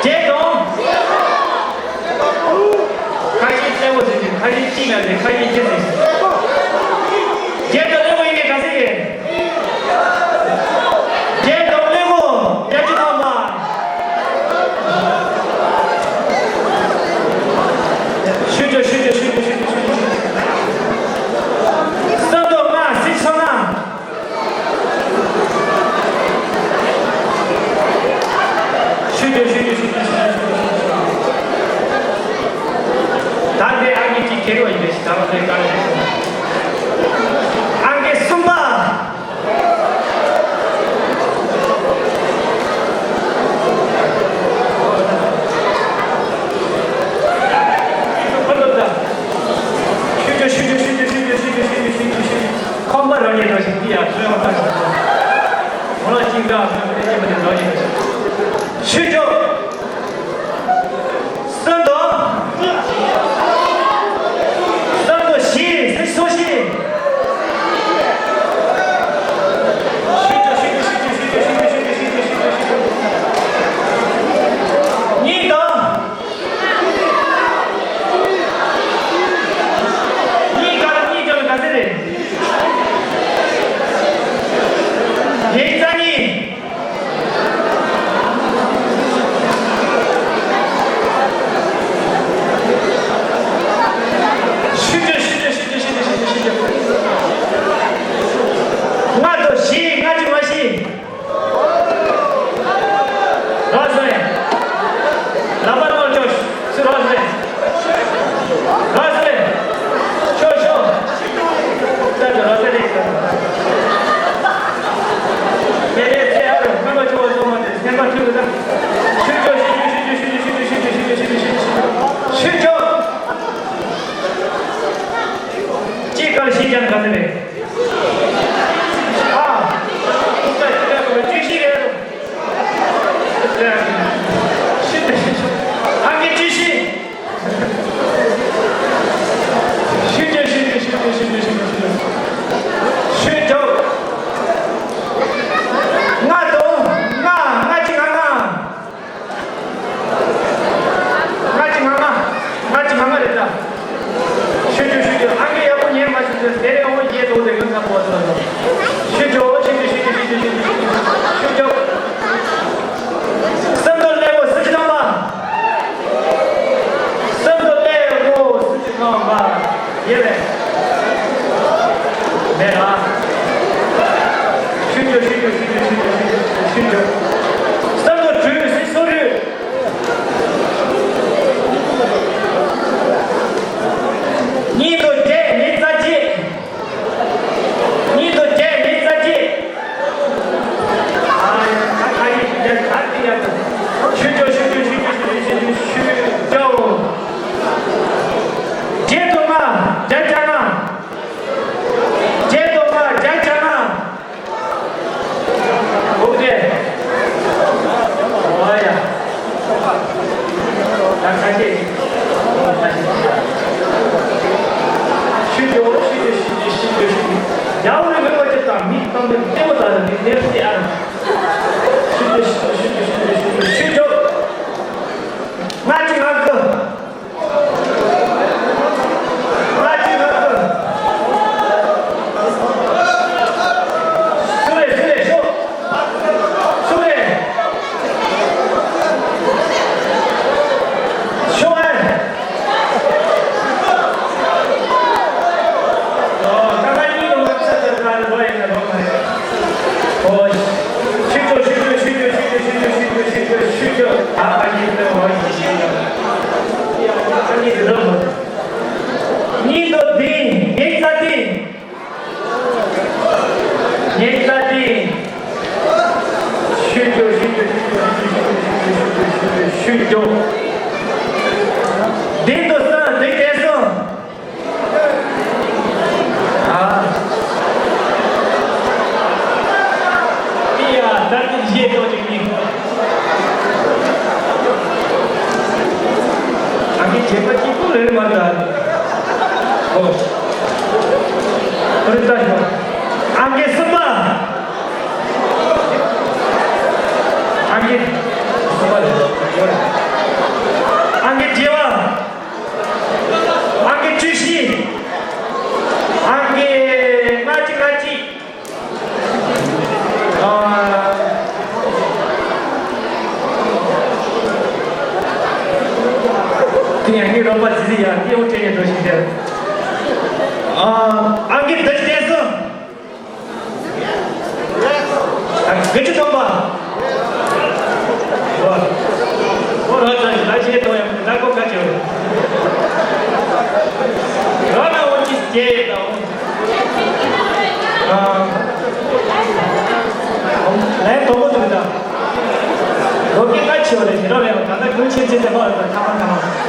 བརྒྱད་དང་། ཁ་ཤས་གསལ་པོ་ཟེར་གྱི་ཁ་ཤས་གཅིག་ལ་ཟེར་ཁ་ཤས་བརྒྱད་ཟེར། བརྒྱད་དང་ཀླད་ཀོར་ཡིན་མིན་ག་ཚོད་རེད། བརྒྱད་དང་ཀླད་ཀོར་བརྒྱད་ཅུ་ཐམ་པ། ཤུ་ཏོ་ཤུ་ཏོ་ཤུ་ཏོ་ཤུ་ཏོ་ཤུ་ཏོ། གསུམ་དང་ལྔ། སུམ་ཅུ་སོ་ལྔ། ཤུ་ཏོ་ཤུ་ཏོ་ཤུ་ཏོ་ཤུ་ཏོ། ད་ལྟའི་ཨང་ཀི་གཅིག་ཁེལ་བ་ཡིན་པས་ཤིག་ད་ལོ་དེ་ག་རེ་རེད། ཨང་ཀི་གསུམ་པ། ཁོམ་པ་རང་ཉིད་འགྲོ་ཞིག་འདི་ཡང་བཟོས་མ་ཐག་ཞིག་འདི་ཡང་བཟོས་མ་ཐག་ཞིག་འོ་ལ་གཅིག་འདྲ་བཟོས་མ་ཐག་ཞིག་འདི་ཡང་བཟོས་མ་ཐག་ཞིག་ཤུ་ཅོ། གསུམ་དང་། གསུམ་དང་བཞི། སུམ་ཅུ་སོ་བཞི། གཉིས་དང་། གཉིས་དང་། གཉིས་དང་ག་ཚོད་རེད། བརྒྱད་རྩ་གཉིས། ཤུ་ཅོ་ཤུ་ཅོ། ལྔ་དང་བཞི། ལྔ་བཅུ་ང་བཞི། རོ་ཟེར། ལག་པ་ནོར་ཅོ་སུ་རོ་ཟེར། རོ་ཟེར། ཤོ་ཤོ། ད་ཅོ་རོ་ཟེར་རེད། དེ་ནས་ཚེ་ཨ་རུ་སྨན་པ་ཆུ་བོ་སོགས་མ་དེ་སེམས་པ་ཁྲུས་ཀྱི་ད། ཤུ་ཅོ་ཤུ་ཅོ། ཤུ་ཅོ། གཅིག་གར་ཤི་ཅན་ག་ཚོད་རེད། ཨ། བཅུ་བཞི་རེད། ཨང་ཀི་བཅུ་བཞི། ཤུ་ཅོ་ཤུ་ཅོ། ཤུ་ཅོ་ཤུ་ཅོ། ཤུ་ཅོ། ལྔ་དང་ལྔ། ལྔ་གཅིག་ལྔ་ལྔ། ལྔ་གཅིག་ལྔ་ལྔ། ལྔ་གཅིག་ལྔ་ལྔ་རེད་ད། ཤུ་ཅོ་ཤུ་ཅོ། ཨང་ཀི་ཡག་པོ་ཉན་མ་ཤེས་ཚེ་དེ་རིང་འོ་བརྒྱད་དོ་དེ་གི་ང་པོ་ཚོ། ཤུ་ཅོ་ཤུ་ཅོ་ཤུ་ཅོ། ཤུ་ཅོ། གསུམ་དང་ཀླད་ཀོར་སུམ་ཅུ་ཐམ་པ། ཨ་ཨ་ཡིན་ཏེ་བ་ཡིན་ཤེས་ཡ། ཨ་ཡིན་རབ། གཉིས་དང་བདུན། ཉེར་རྩ་བདུན། ཉེར་རྩ་བདུན། ཤུགས་རྒྱོབ་ཤུགས་རྒྱོབ་ཤུགས་རྒྱོབ། བདུན་དང་གསུམ། བདུན་བརྒྱད་གསུམ། ཨ། ཡ། ད་ནི་བཞེས་ཐོག་ཅིག་ནི། ཨ་ནི་བྱེད་པ་གཅིག་པུ་ལས་མ་འདའ། ཨོ། རི་ད་ཤོ། ཨང་ཀི་གསུམ་པ། ཨང་ཀི་གསུམ་པ་རེད། ཨང་ཀི་བརྒྱད་པ། ཨང་ཀི་བཅུ་བཞི། ཨང་ཀི་ལྔ་བཅུ་ང་གཅིག། ཨ། དེ་ཡང་ངའི་རོགས་པ་ཇི་ཟིག་ཡ་དེ་ཡང་དྲན་ཡོད་འགྲོ་ཞིག་ཟེར། ཨ། ཨང་ཀི་བདུན་ཅུ་དོན་གསུམ། དགུ་བཅུ་ཐམ་པ། ཨོ། ཨོ་རོ་ཙང་ལ་ཤེས་དོ་ཡང་ལ་ཀོ་ཁ་ཆེ་བ། རོ་ན་འོ་ཅི་སྐྱེ་ཡོད་དང་། ཨ། ལན་དོ་མོ་དུ་ད། ལོ་ཀེ་ཁ་ཆེ་བ་ལས་ཞེ་རོ་ལས་བ་ད་ལྟ་ཀུན་ཆེ་ཆེ་དེ་ཧོ་ཡོད་པ་ཐ་མ་ཐ་མ།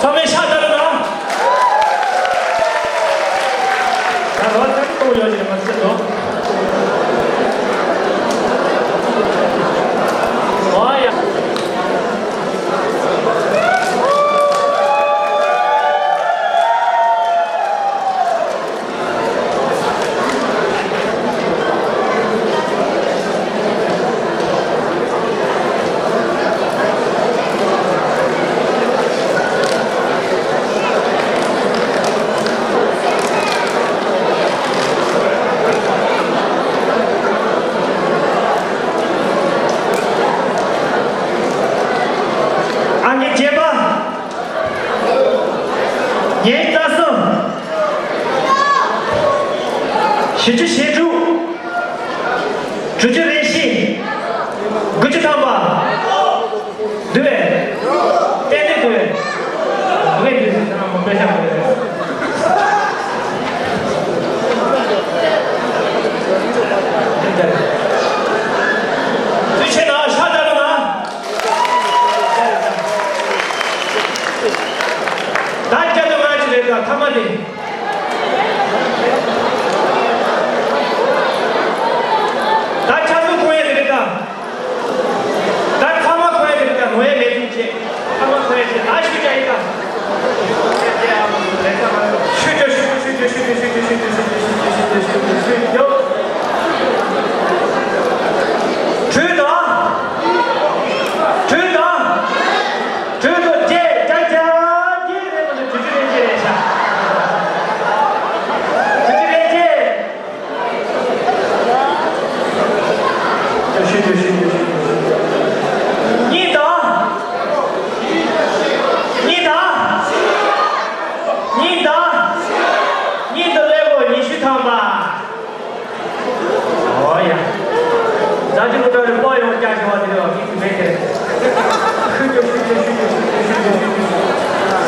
ཚང་མས་ཤ་སྟག་རེད་ལ། ད་རོ་ཐག་གཏོང་ཡོད་ཅེས་མ་ཟེར་དོ། ཨོ་ཡ། ཨང་ཀི་བརྒྱད་པ། ཉེར་རྩ་གསུམ། བཞི་བཅུ་ཞེ་དྲུག། དྲུག་ཅུ་རེ་བཞི། དགུ་བཅུ་ཐམ་པ། འདུག་པས། ཏན་ཏན་འདུག་པས། འདུག་པས་འདུག་ཟེར་ན་མོ་དཔེ་ཆ་མ་རེད། དུས་ཆེན་ན་ཤ་སྟག་རུ་ན། ད་སྐྱ་དུ་ང་ཅི་རེད་ད་ཐ་མ་དེ། ད་ཆ་ཚུགས་གོང་ཡ་དེ་རེད་ད། ད་ཁ་མ་གོང་ཡ་དེ་རེད་ད་ངོ་ཡ་མེད་དུས་ཆེ། ཁ་མ་གོང་ཡ་ཆེ་ད་ཤུ་ཅག་ཡིན་ད། ཤུ་ཅོ་ཤུ་ཅོ་ཤུ་ཅོ། དྲུག་དང་། དྲུག་དང་། དྲུག་དང་བརྒྱད། བརྒྱད་བརྒྱད་བརྒྱད་རེད་མ་གཏོགས་དྲུག་ཅུ་རེ་བརྒྱད་རེད་ཤག་དྲུག་ཅུ་རེ་བརྒྱད། གཉིས་དང་། གཉིས་དང་། གཉིས་དང་། གཉིས་དང་ཀླད་ཀོར་ཉི་ཤུ་ཐམ་པ། ཨོ་ཡ། ཟླ་གཅིག་ལོ་ཏོག་རེ་པོ་ཡོང་རྒྱ་ཞུ་བ་དེ་རེད་བ། ཤུ་ཅོ་ཤུ་ཅོ་ཤུ་ཅོ་ཤུ་ཅོ།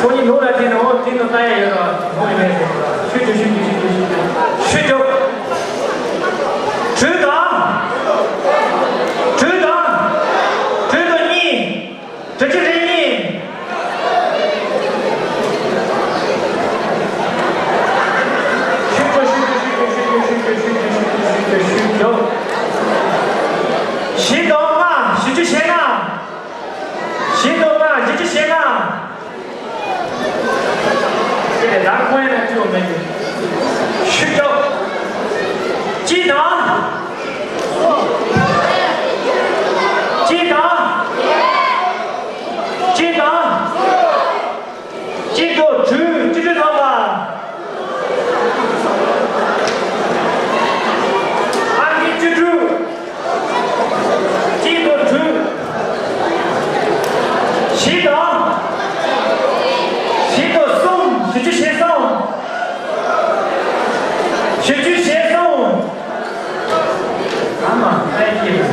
ཁོ་གཉིས་ནོར་ལ་དེ་ནི་འོ་དེ་ནི་ལྟ་ཡ་ཡོད་ར་ནོར་ཡོད་མེད་ཟེར། ཤུ་ཅོ་ཤུ་ཅོ་ཤུ་ཅོ་ཤུ་ཅོ། ཤུ་ཅོ། དྲུག་དང་། དྲུག་དང་། དྲུག་དང་གཉིས། དྲུག་ཅུ་རེ་གཉིས། ཤུ་ཅོ་ཤུ་ཅོ་ཤུ་ཅོ། བཞི་དང་ལྔ། བཞི་བཅུ་ཞེ་ལྔ། བཞི་དང་ལྔ། བཞི་བཅུ་ཞེ་ལྔ། དེ་ལས་ལག་ཁོང་ཡང་ན་བཅུ་མེད་ཀྱི། ཤུ་ཅོ། གཅིག་དང་། གཅིག་དང་། གཅིག་དང་། ཞུ་རྒྱུ་བྱས་སོང་། ཞུ་རྒྱུ་བྱས་སོང་། ཨ་མ། ཨེ་ཀྱེ།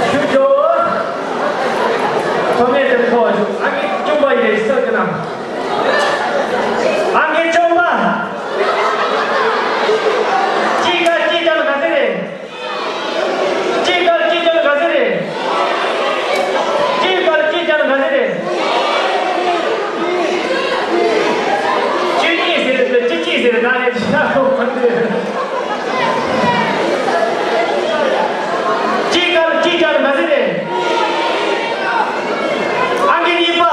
ཞུ་རྒྱུ། ཐོག་མེད་དུ་ཐོག་ཞུ། ཨང་ཀི་བཅུ་པ་ཡི་རེད། ས་ཀི་ན། ཨང་ཀི་བཅུ་པ། གཅིག་ག་གཅིག་ཀྱང་ག་ཚད་རེད། གཅིག་ག་གཅིག་ཀྱང་ག་ཚད་རེད། གཅིག་ག་གཅིག་ཀྱང་ག་ཚད་རེད། བཅུ་གཉིས་ཟེར་རེད། བཅུ་གཅིག་ཟེར་རེད། ད་ནི་ཤ་ཁོག་ག་ཚད་རེད། གཅིག་ག་གཅིག་ཀྱང་ག་ཚད་རེད། ཨང་ཀི་གཉིས་པ།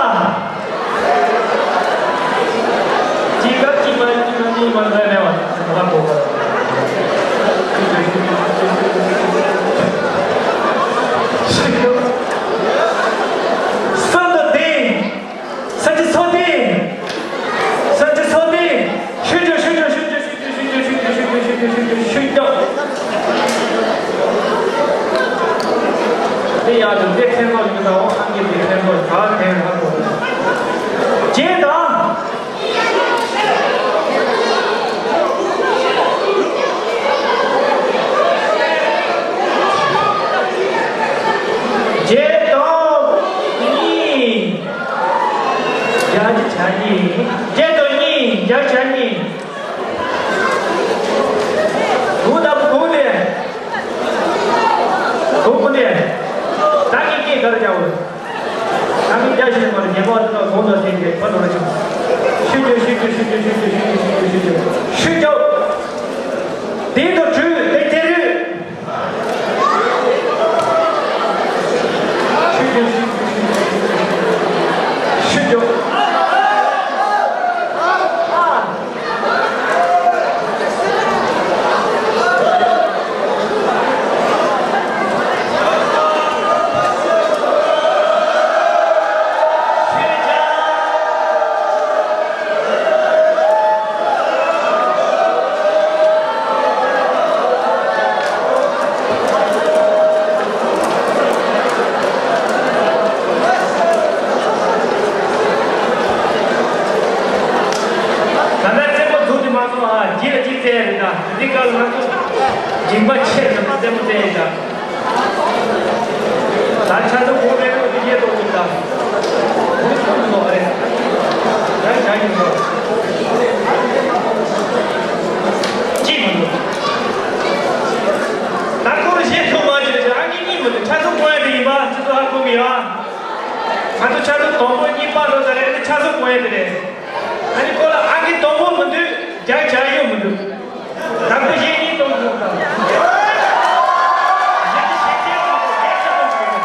གཅིག་ག་གཅིག་མ་གཅིག་མ་གཉིས་མ་ཟེར་ནས་བ་ད་གོ་ག་སུམ་དང་བདུན། ས་བཅུ་སོ་བདུན། ས་བཅུ་སོ་བདུན། ཞུ་རྒྱུ། ཞུ་རྒྱུ། ཞུ་རྒྱུ། ཞུ་རྒྱུ། ཞུ་རྒྱུ། དེ་ཡག་འདུག་དེ་ཁྱེད་ཚོ་ཡིན་ད། འོ་ཨང་ཀི་དེ་ཁྱེད་ཚོ་ག་དེ་ཧ་གོ། རྗེས་དང་། རྗེས་དང་གཉིས། བརྒྱ་ཆ་གཉིས། རྗེས་དང་གཉིས། བརྒྱ་ཆ་གཉིས། གུང་ལྟ་བུ་གུང་ལས། གུང་གུང་ལས། ད་ངས་སྐད་ག་རེ་རྒྱག་འོས། ད་ངས་རྒྱག་ཤེས་མ་རེད། ཉན་པ་དེ་ལ་གུང་ལ་ཟེར་གྱི་ཕ་ནོར་ཆུང་། ཤུ་རྒྱུ། ཤུ་རྒྱུ། ཤུ་རྒྱུ། ཤུ་རྒྱུ། ཤུ་རྒྱུ། ཤུ་རྒྱུ། ཤུ་རྒྱུ། དེ་དང་དྲུག་དེ་དེ་རུ། ད་ལྟ་རྩེད་མོ་འཛུགས་ཏེ་མ་སོང་ཨ། རྗེས་ལ་གཅིག་རྩེ་ཡ་རེད་ད། འདི་སྐབས་ལ་ང་ཚོ་སྦྱིན་པ་ཆེ་རེད་ད། རྩེད་མོ་རྩེ་ཡ་ད། ད་ཆ་ཚང་གོང་མའི་ཐོག་ཏུ་ཡེ་གཏོང་གི་ད། འདི་ཚོ་མི་འདུག་རེད། ཡང་བྱ་ཡིན་འདུག་ཅི་མི་འདུག་ད་ཁོ་རུ་བཞེས་ཐུབ་མ་བྱུང་ཨ་ནི་གཉིས་མི་འདུག་ཆ་ཚང་གོང་ཡ་དེ་ཡིན་པ་ཚོ་ཧ་གོ་གི་ཡོད་ཨ། ང་ཚོ་ཆ་ཚང་དང་པོ་གཉིས་པ་ལོ་ད་རེད། ཨ་ནི་ཆ་ཚང་གོང་ཡ་དེ་རེད། ཨ་ནི་ཁོ་ལ་ཨ་ཁི་དང་པོ་མི་འདུག་རྒྱག་བྱ་ཡོད་མི་འདུག་དང་པོ་གཞན་གཉིས་གཏོང་དགོས་དང་། གཞན་གྱི་ཤེས་བྱའི་དང་པོ་རྒྱག་བྱ་དང་པོ་ཡོད།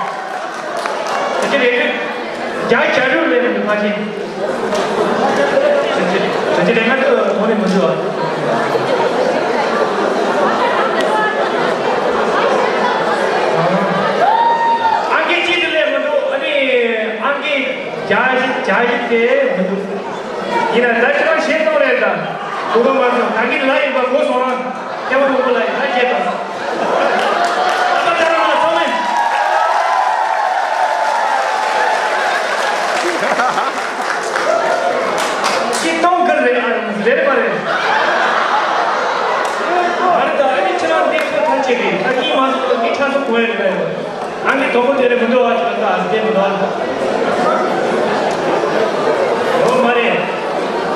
དེ་ཅི་རེད། རྒྱག་བྱ་རུ་ལས་མི་འདུག་ཕ་ཆེན། དེ་ཅི་དེ་ཅི་རེད་ང་ཚོ་དོན་ནི་མི་འདུག་ཨ། ཨང་ཀི་གཅིག་དེ་ལས་མི་འདུག་ཨ་ནི་ཨང་ཀི་བརྒྱ་བཞི་བརྒྱ་བཞི་དེ་མི་འདུག་ཡིན་ན་ད་ཁྱེད་རང་ཤེས་སོང་རེད་ད། གོ་གོ་མ་སོང་ད་གིན་ལ་ཡིན་པ་གོ་སོང་རང་སྐྱབས་མགོན་རིན་པོ་ལ་ཡིན་ད་བརྗེད་དང་། ཨ་ཕ་ད་རང་ལ་ཚང་མས། ཅི་གཏོང་གི་རེད་ཨ་རེད་མ་རེད། ཨ་རེད་ད་ཨ་ནི་ཁྱེད་རང་འདི་ཁ་ཐག་བཅད་རེད་ད་གིན་མ་སོང་ད་གིན་ཁྲ་སོང་གོ་ཡ་རེད་ད་ཡོད། ཨ་ནི་དོ་པོ་དེ་རེ་མི་འདུག་ཨ་ཅི་ལ་ཨ་ཟི་དེ་མི་འདུག་ཨ། ཡོད་མ་རེད།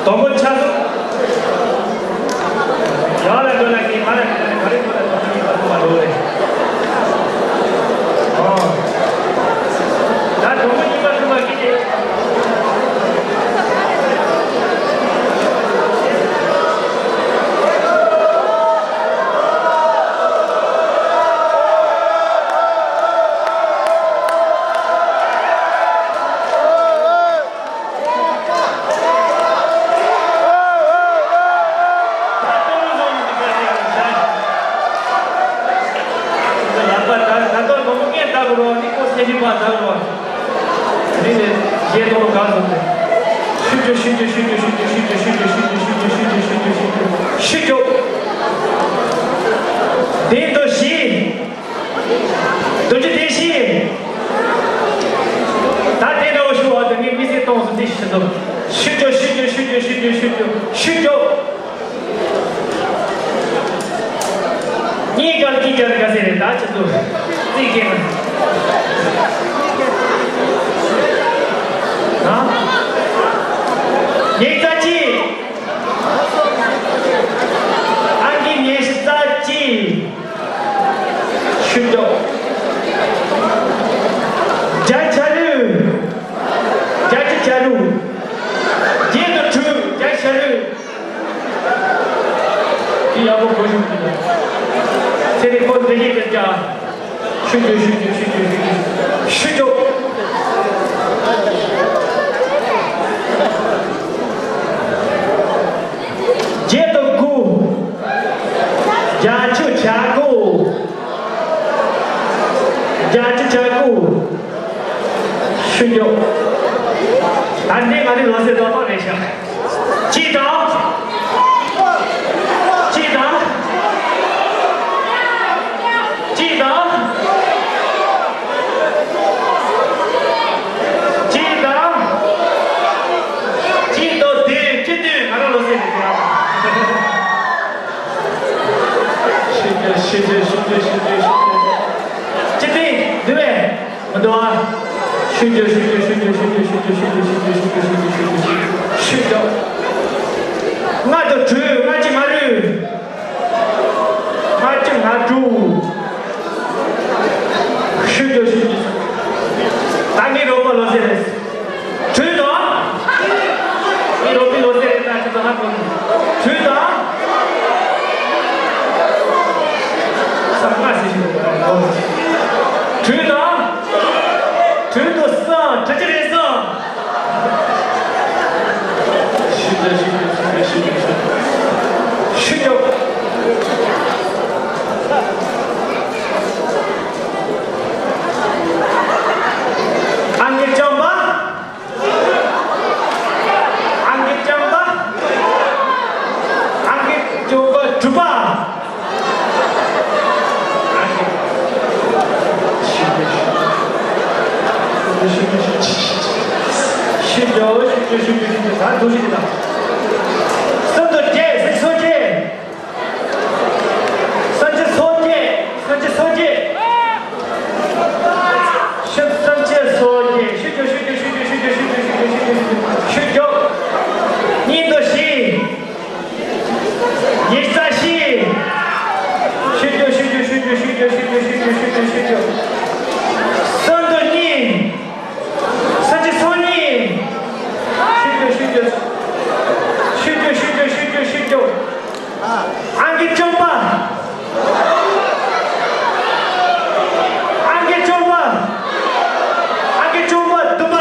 དོ་པོ་ཆ་སོང་། ཡང་ལ་འགྲོ་ན་ཁྱེད་མ་ལ་འགྲོ་ན་ག་རེ་འགྲོ་ན་དོ་པོ་གཉིས་པ་ཐུག་མ་འགྲོ་རེད། ཨོ། ད་དོ་པོ་གཉིས་པ་ཐུག་མ་ཁྱེད་ཀྱིས། ཤུ་རྒྱུ། བདུན་དང་བཞི། བདུན་ཅུ་དོན་བཞི། ད་དེ་འདྲ་བོ་ཞུ་བ་དེ་ངས་མི་ཚེ་ཐོག་ཡོངས་སུ་འདི་ཞིག་འདུག་ཤུ་ཅོ་ཤུ་ཅོ་ཤུ་ཅོ་ཤུ་ཅོ་ཤུ་ཅོ་ཤུ་ཅོ། གཉིས་ཀ་ལ་གཅིག་རྒྱག་རེ་ག་ཟེར་རེད། ད་ཅི་འདུག་རྩིས་ཀྱི་ན། ཉིས་རྩ་གཅིག་ཨང་ཀི་ཉི་ཤུ་རྩ་གཅིག་ཤུ་ཅོ། བརྒྱད་ཅུ་རྩ་དྲུག་བརྒྱད་ཅུ་རྩ་དྲུག་བརྒྱད་དང་དྲུག་བརྒྱད་ཅུ་རྩ་དྲུག་འདི་ཡག་པོ་གོ་ཤོག་འདི་ལ། ཚེ་རིང་ཁོ་འདི་ཡིན་པའི་སྐྱ། ཤུ་ཅོ་ཤུ་ཅོ་ཤུ་ཅོ་ཤུ་ཅོ་ཤུ་ཅོ། བརྒྱད་དང་དགུ། བརྒྱད་ཅུ་གྱ་དགུ། བརྒྱད་ཅུ་གྱ་དགུ། ཤུ་ཅོ། ད་འདི་ང་ཚོའི་ལོ་ཟེར་ཏོག་ཏོག་རེད་ཤག་གཅིག་དང་། གཅིག་དང་། གཅིག་དང་། གཅིག་དང་། གཅིག་དང་བདུན། བཅུ་བདུན། ང་རང་ལོ་ཟེར་ནས་བྱས། ཤུ་ཅོ་ཤུ་ཅོ་ཤུ་ཅོ་ཤུ་ཅོ་ཤུ་ཅོ། བཅུ་བདུན་འདུག་པས། མི་འདུག་ཨ། ཤུ་ཅོ་ཤུ་ཅོ་ཤུ་ཅོ་ཤུ་ཅོ་ཤུ་ཅོ་ཤུ་ཅོ། ལྔ་དང་དྲུག་ལྔ་གཅིག་ལྔ་དྲུག་ལྔ་གཅིག་ལྔ་དྲུག་ཤུ་ཅོ་ཤུ་ཅོ། ད་མི་རོགས་པ་ལོ་ཟེར་རེད། དྲུག་དང་། མི་རོགས་པའི་ལོ་ཟེར་རེད། ད་ཁྱེད་ཚོ་ཧ་གོ་གི། དྲུག་དང་། ས་ལྔ་ཟེར་ཞིག་འདུག་དྲུག་དང་། དྲུག་དང་གསུམ། དྲུག་ཅུ་རེ་གསུམ། ཤུ་ཅོ་ཤུ་ཅོ་ཤུ་ཅོ་ཤུ་ཅོ་ཤུ་ཅོ། ཨང་ཀི་རྐྱང་པ། ཨང་ཀི་རྐྱང་པ། ཨང་ཀི་རྐྱང་པ་དྲུག་པ། ཤུ་ཅོ་ཤུ་ཅོ་ཤུ་ཅོ་ཤུ་ཅོ། ད་འདུག་ཤིག་དང་། སུམ་ཅུ་སོ་བརྒྱད། སུམ་ཅུ་སོ་བརྒྱད། སུམ་ཅུ་སོ་བརྒྱད། སུམ་ཅུ་སོ་བརྒྱད། ཤུ། སུམ་ཅུ་སོ་བརྒྱད། ཤུ་ཅོ་ཤུ་ཅོ་ཤུ་ཅོ། གཉིས་དང་བཞི། ཉི་ཤུ་རྩ་བཞི། ཤུ་ཅོ་ཤུ་ཅོ་ཤུ་ཅོ། གསུམ་དང་གཉིས། སུམ་ཅུ་སོ་གཉིས། ཤུ་ཅོ་ཤུ་ཅོ། ཤུ་ཅོ་ཤུ་ཅོ་ཤུ་ཅོ་ཤུ་ཅོ། ཨང་ཀི་བཅུ་པ། ཨང་ཀི་བཅུ་པ། ཨང་ཀི་བཅུ་པ་བདུན་པ།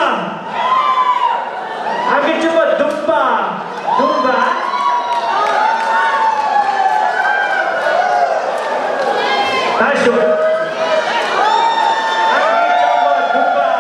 ཨང་ཀི་བཅུ་པ་བདུན་པ། བདུན་པ། ད་ཞོག་ཨང་ཀི་བཅུ་པ་བདུན་པ།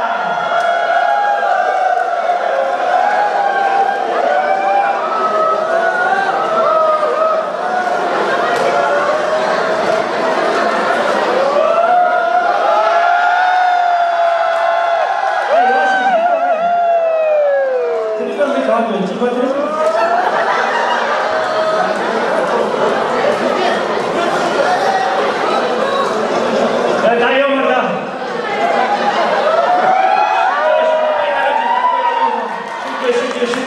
ཤུ་ཅོ། ཤུ་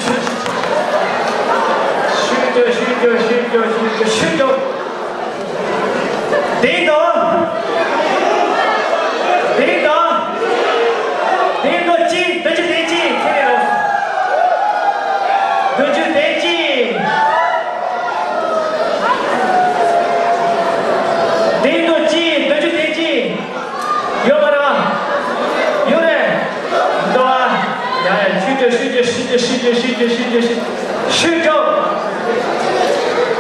ཅོ། ཤུ་ཅོ། ཤུ་ཅོ། ཤུ་ཅོ། ཤུ་ཅོ། བདུན་དང་། བདུན་དང་། བདུན་དང་གཅིག་བདུན་ཅུ་དོན་གཅིག་ཁྱེར་རོགས། བདུན་ཅུ་དོན་གཅིག་བདུན་དང་གཅིག་བདུན་ཅུ་དོན་གཅིག་ཡོད་མ་རེད་བ། ཡོད་རེད། འདུག་ཨ། ཡ་ཡ། ཤུ་ཅོ། ཤུ་ཅོ། ཤུ་ཅོ། ཤུ་ཅོ།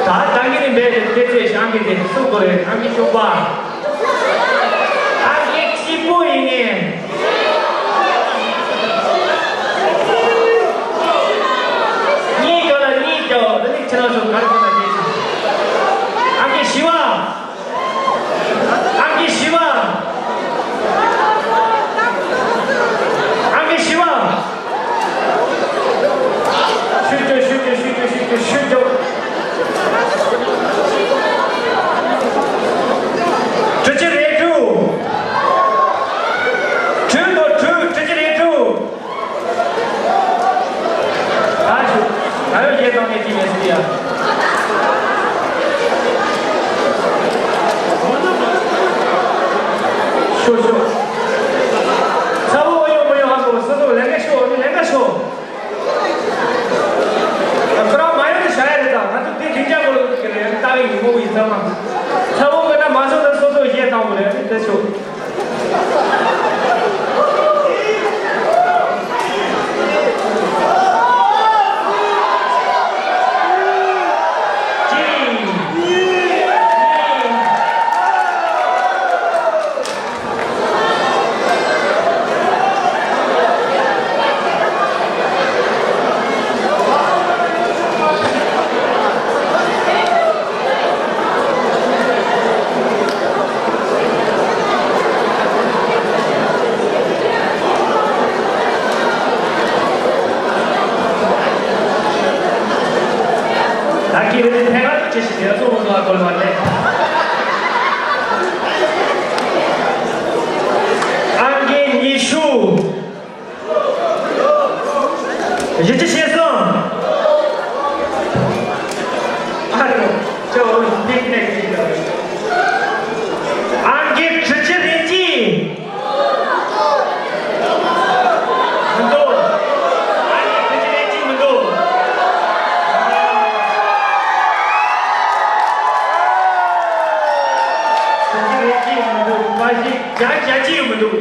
ད་ད་གིན་ནི་མེད་དེ། དེ་ཚེ་ཤང་གི་དེ་སུ་གོ་རེད། ཨང་ཀི་བཅུ་པ། ཨང་ཀི་གཅིག་པོ་ཡིན་ནི། གཉིས་ཀ་ལ་གཉིས་ཀྱང་འདི་ནི་ཁྱེད་རང་ཚོ་ག་རེ་བྱས་ན་དེ་ཨང་ཀི་བཞི་པ། ཨང་ཀི་བཞི་པ། ཨང་ཀི་བཞི་པ། ཡིན་ནའི་ཕན་ཁ་ཅི་ཞིག་ཡོད་སོང་ལ་གོ་མ་རེད། ཨང་ཀི་ཉི་ཤུ། བཞི་བཅུ་ཞེ་གསུམ། ཨ་རོ། ཅོ་ནིག་ནེག་ཅིག་ལ། ཨང་ཀི་དྲུག་ཅུ་རེ་གཅིག། མི་འདུག་ཨང་ཀི་དྲུག་ཅུ་རེ་གཅིག་མི་འདུག་དྲུག་ཅུ་རེ་གཅིག་མི་འདུག་པ་ཞིག་བརྒྱ་བརྒྱ་གཅིག་མི་འདུག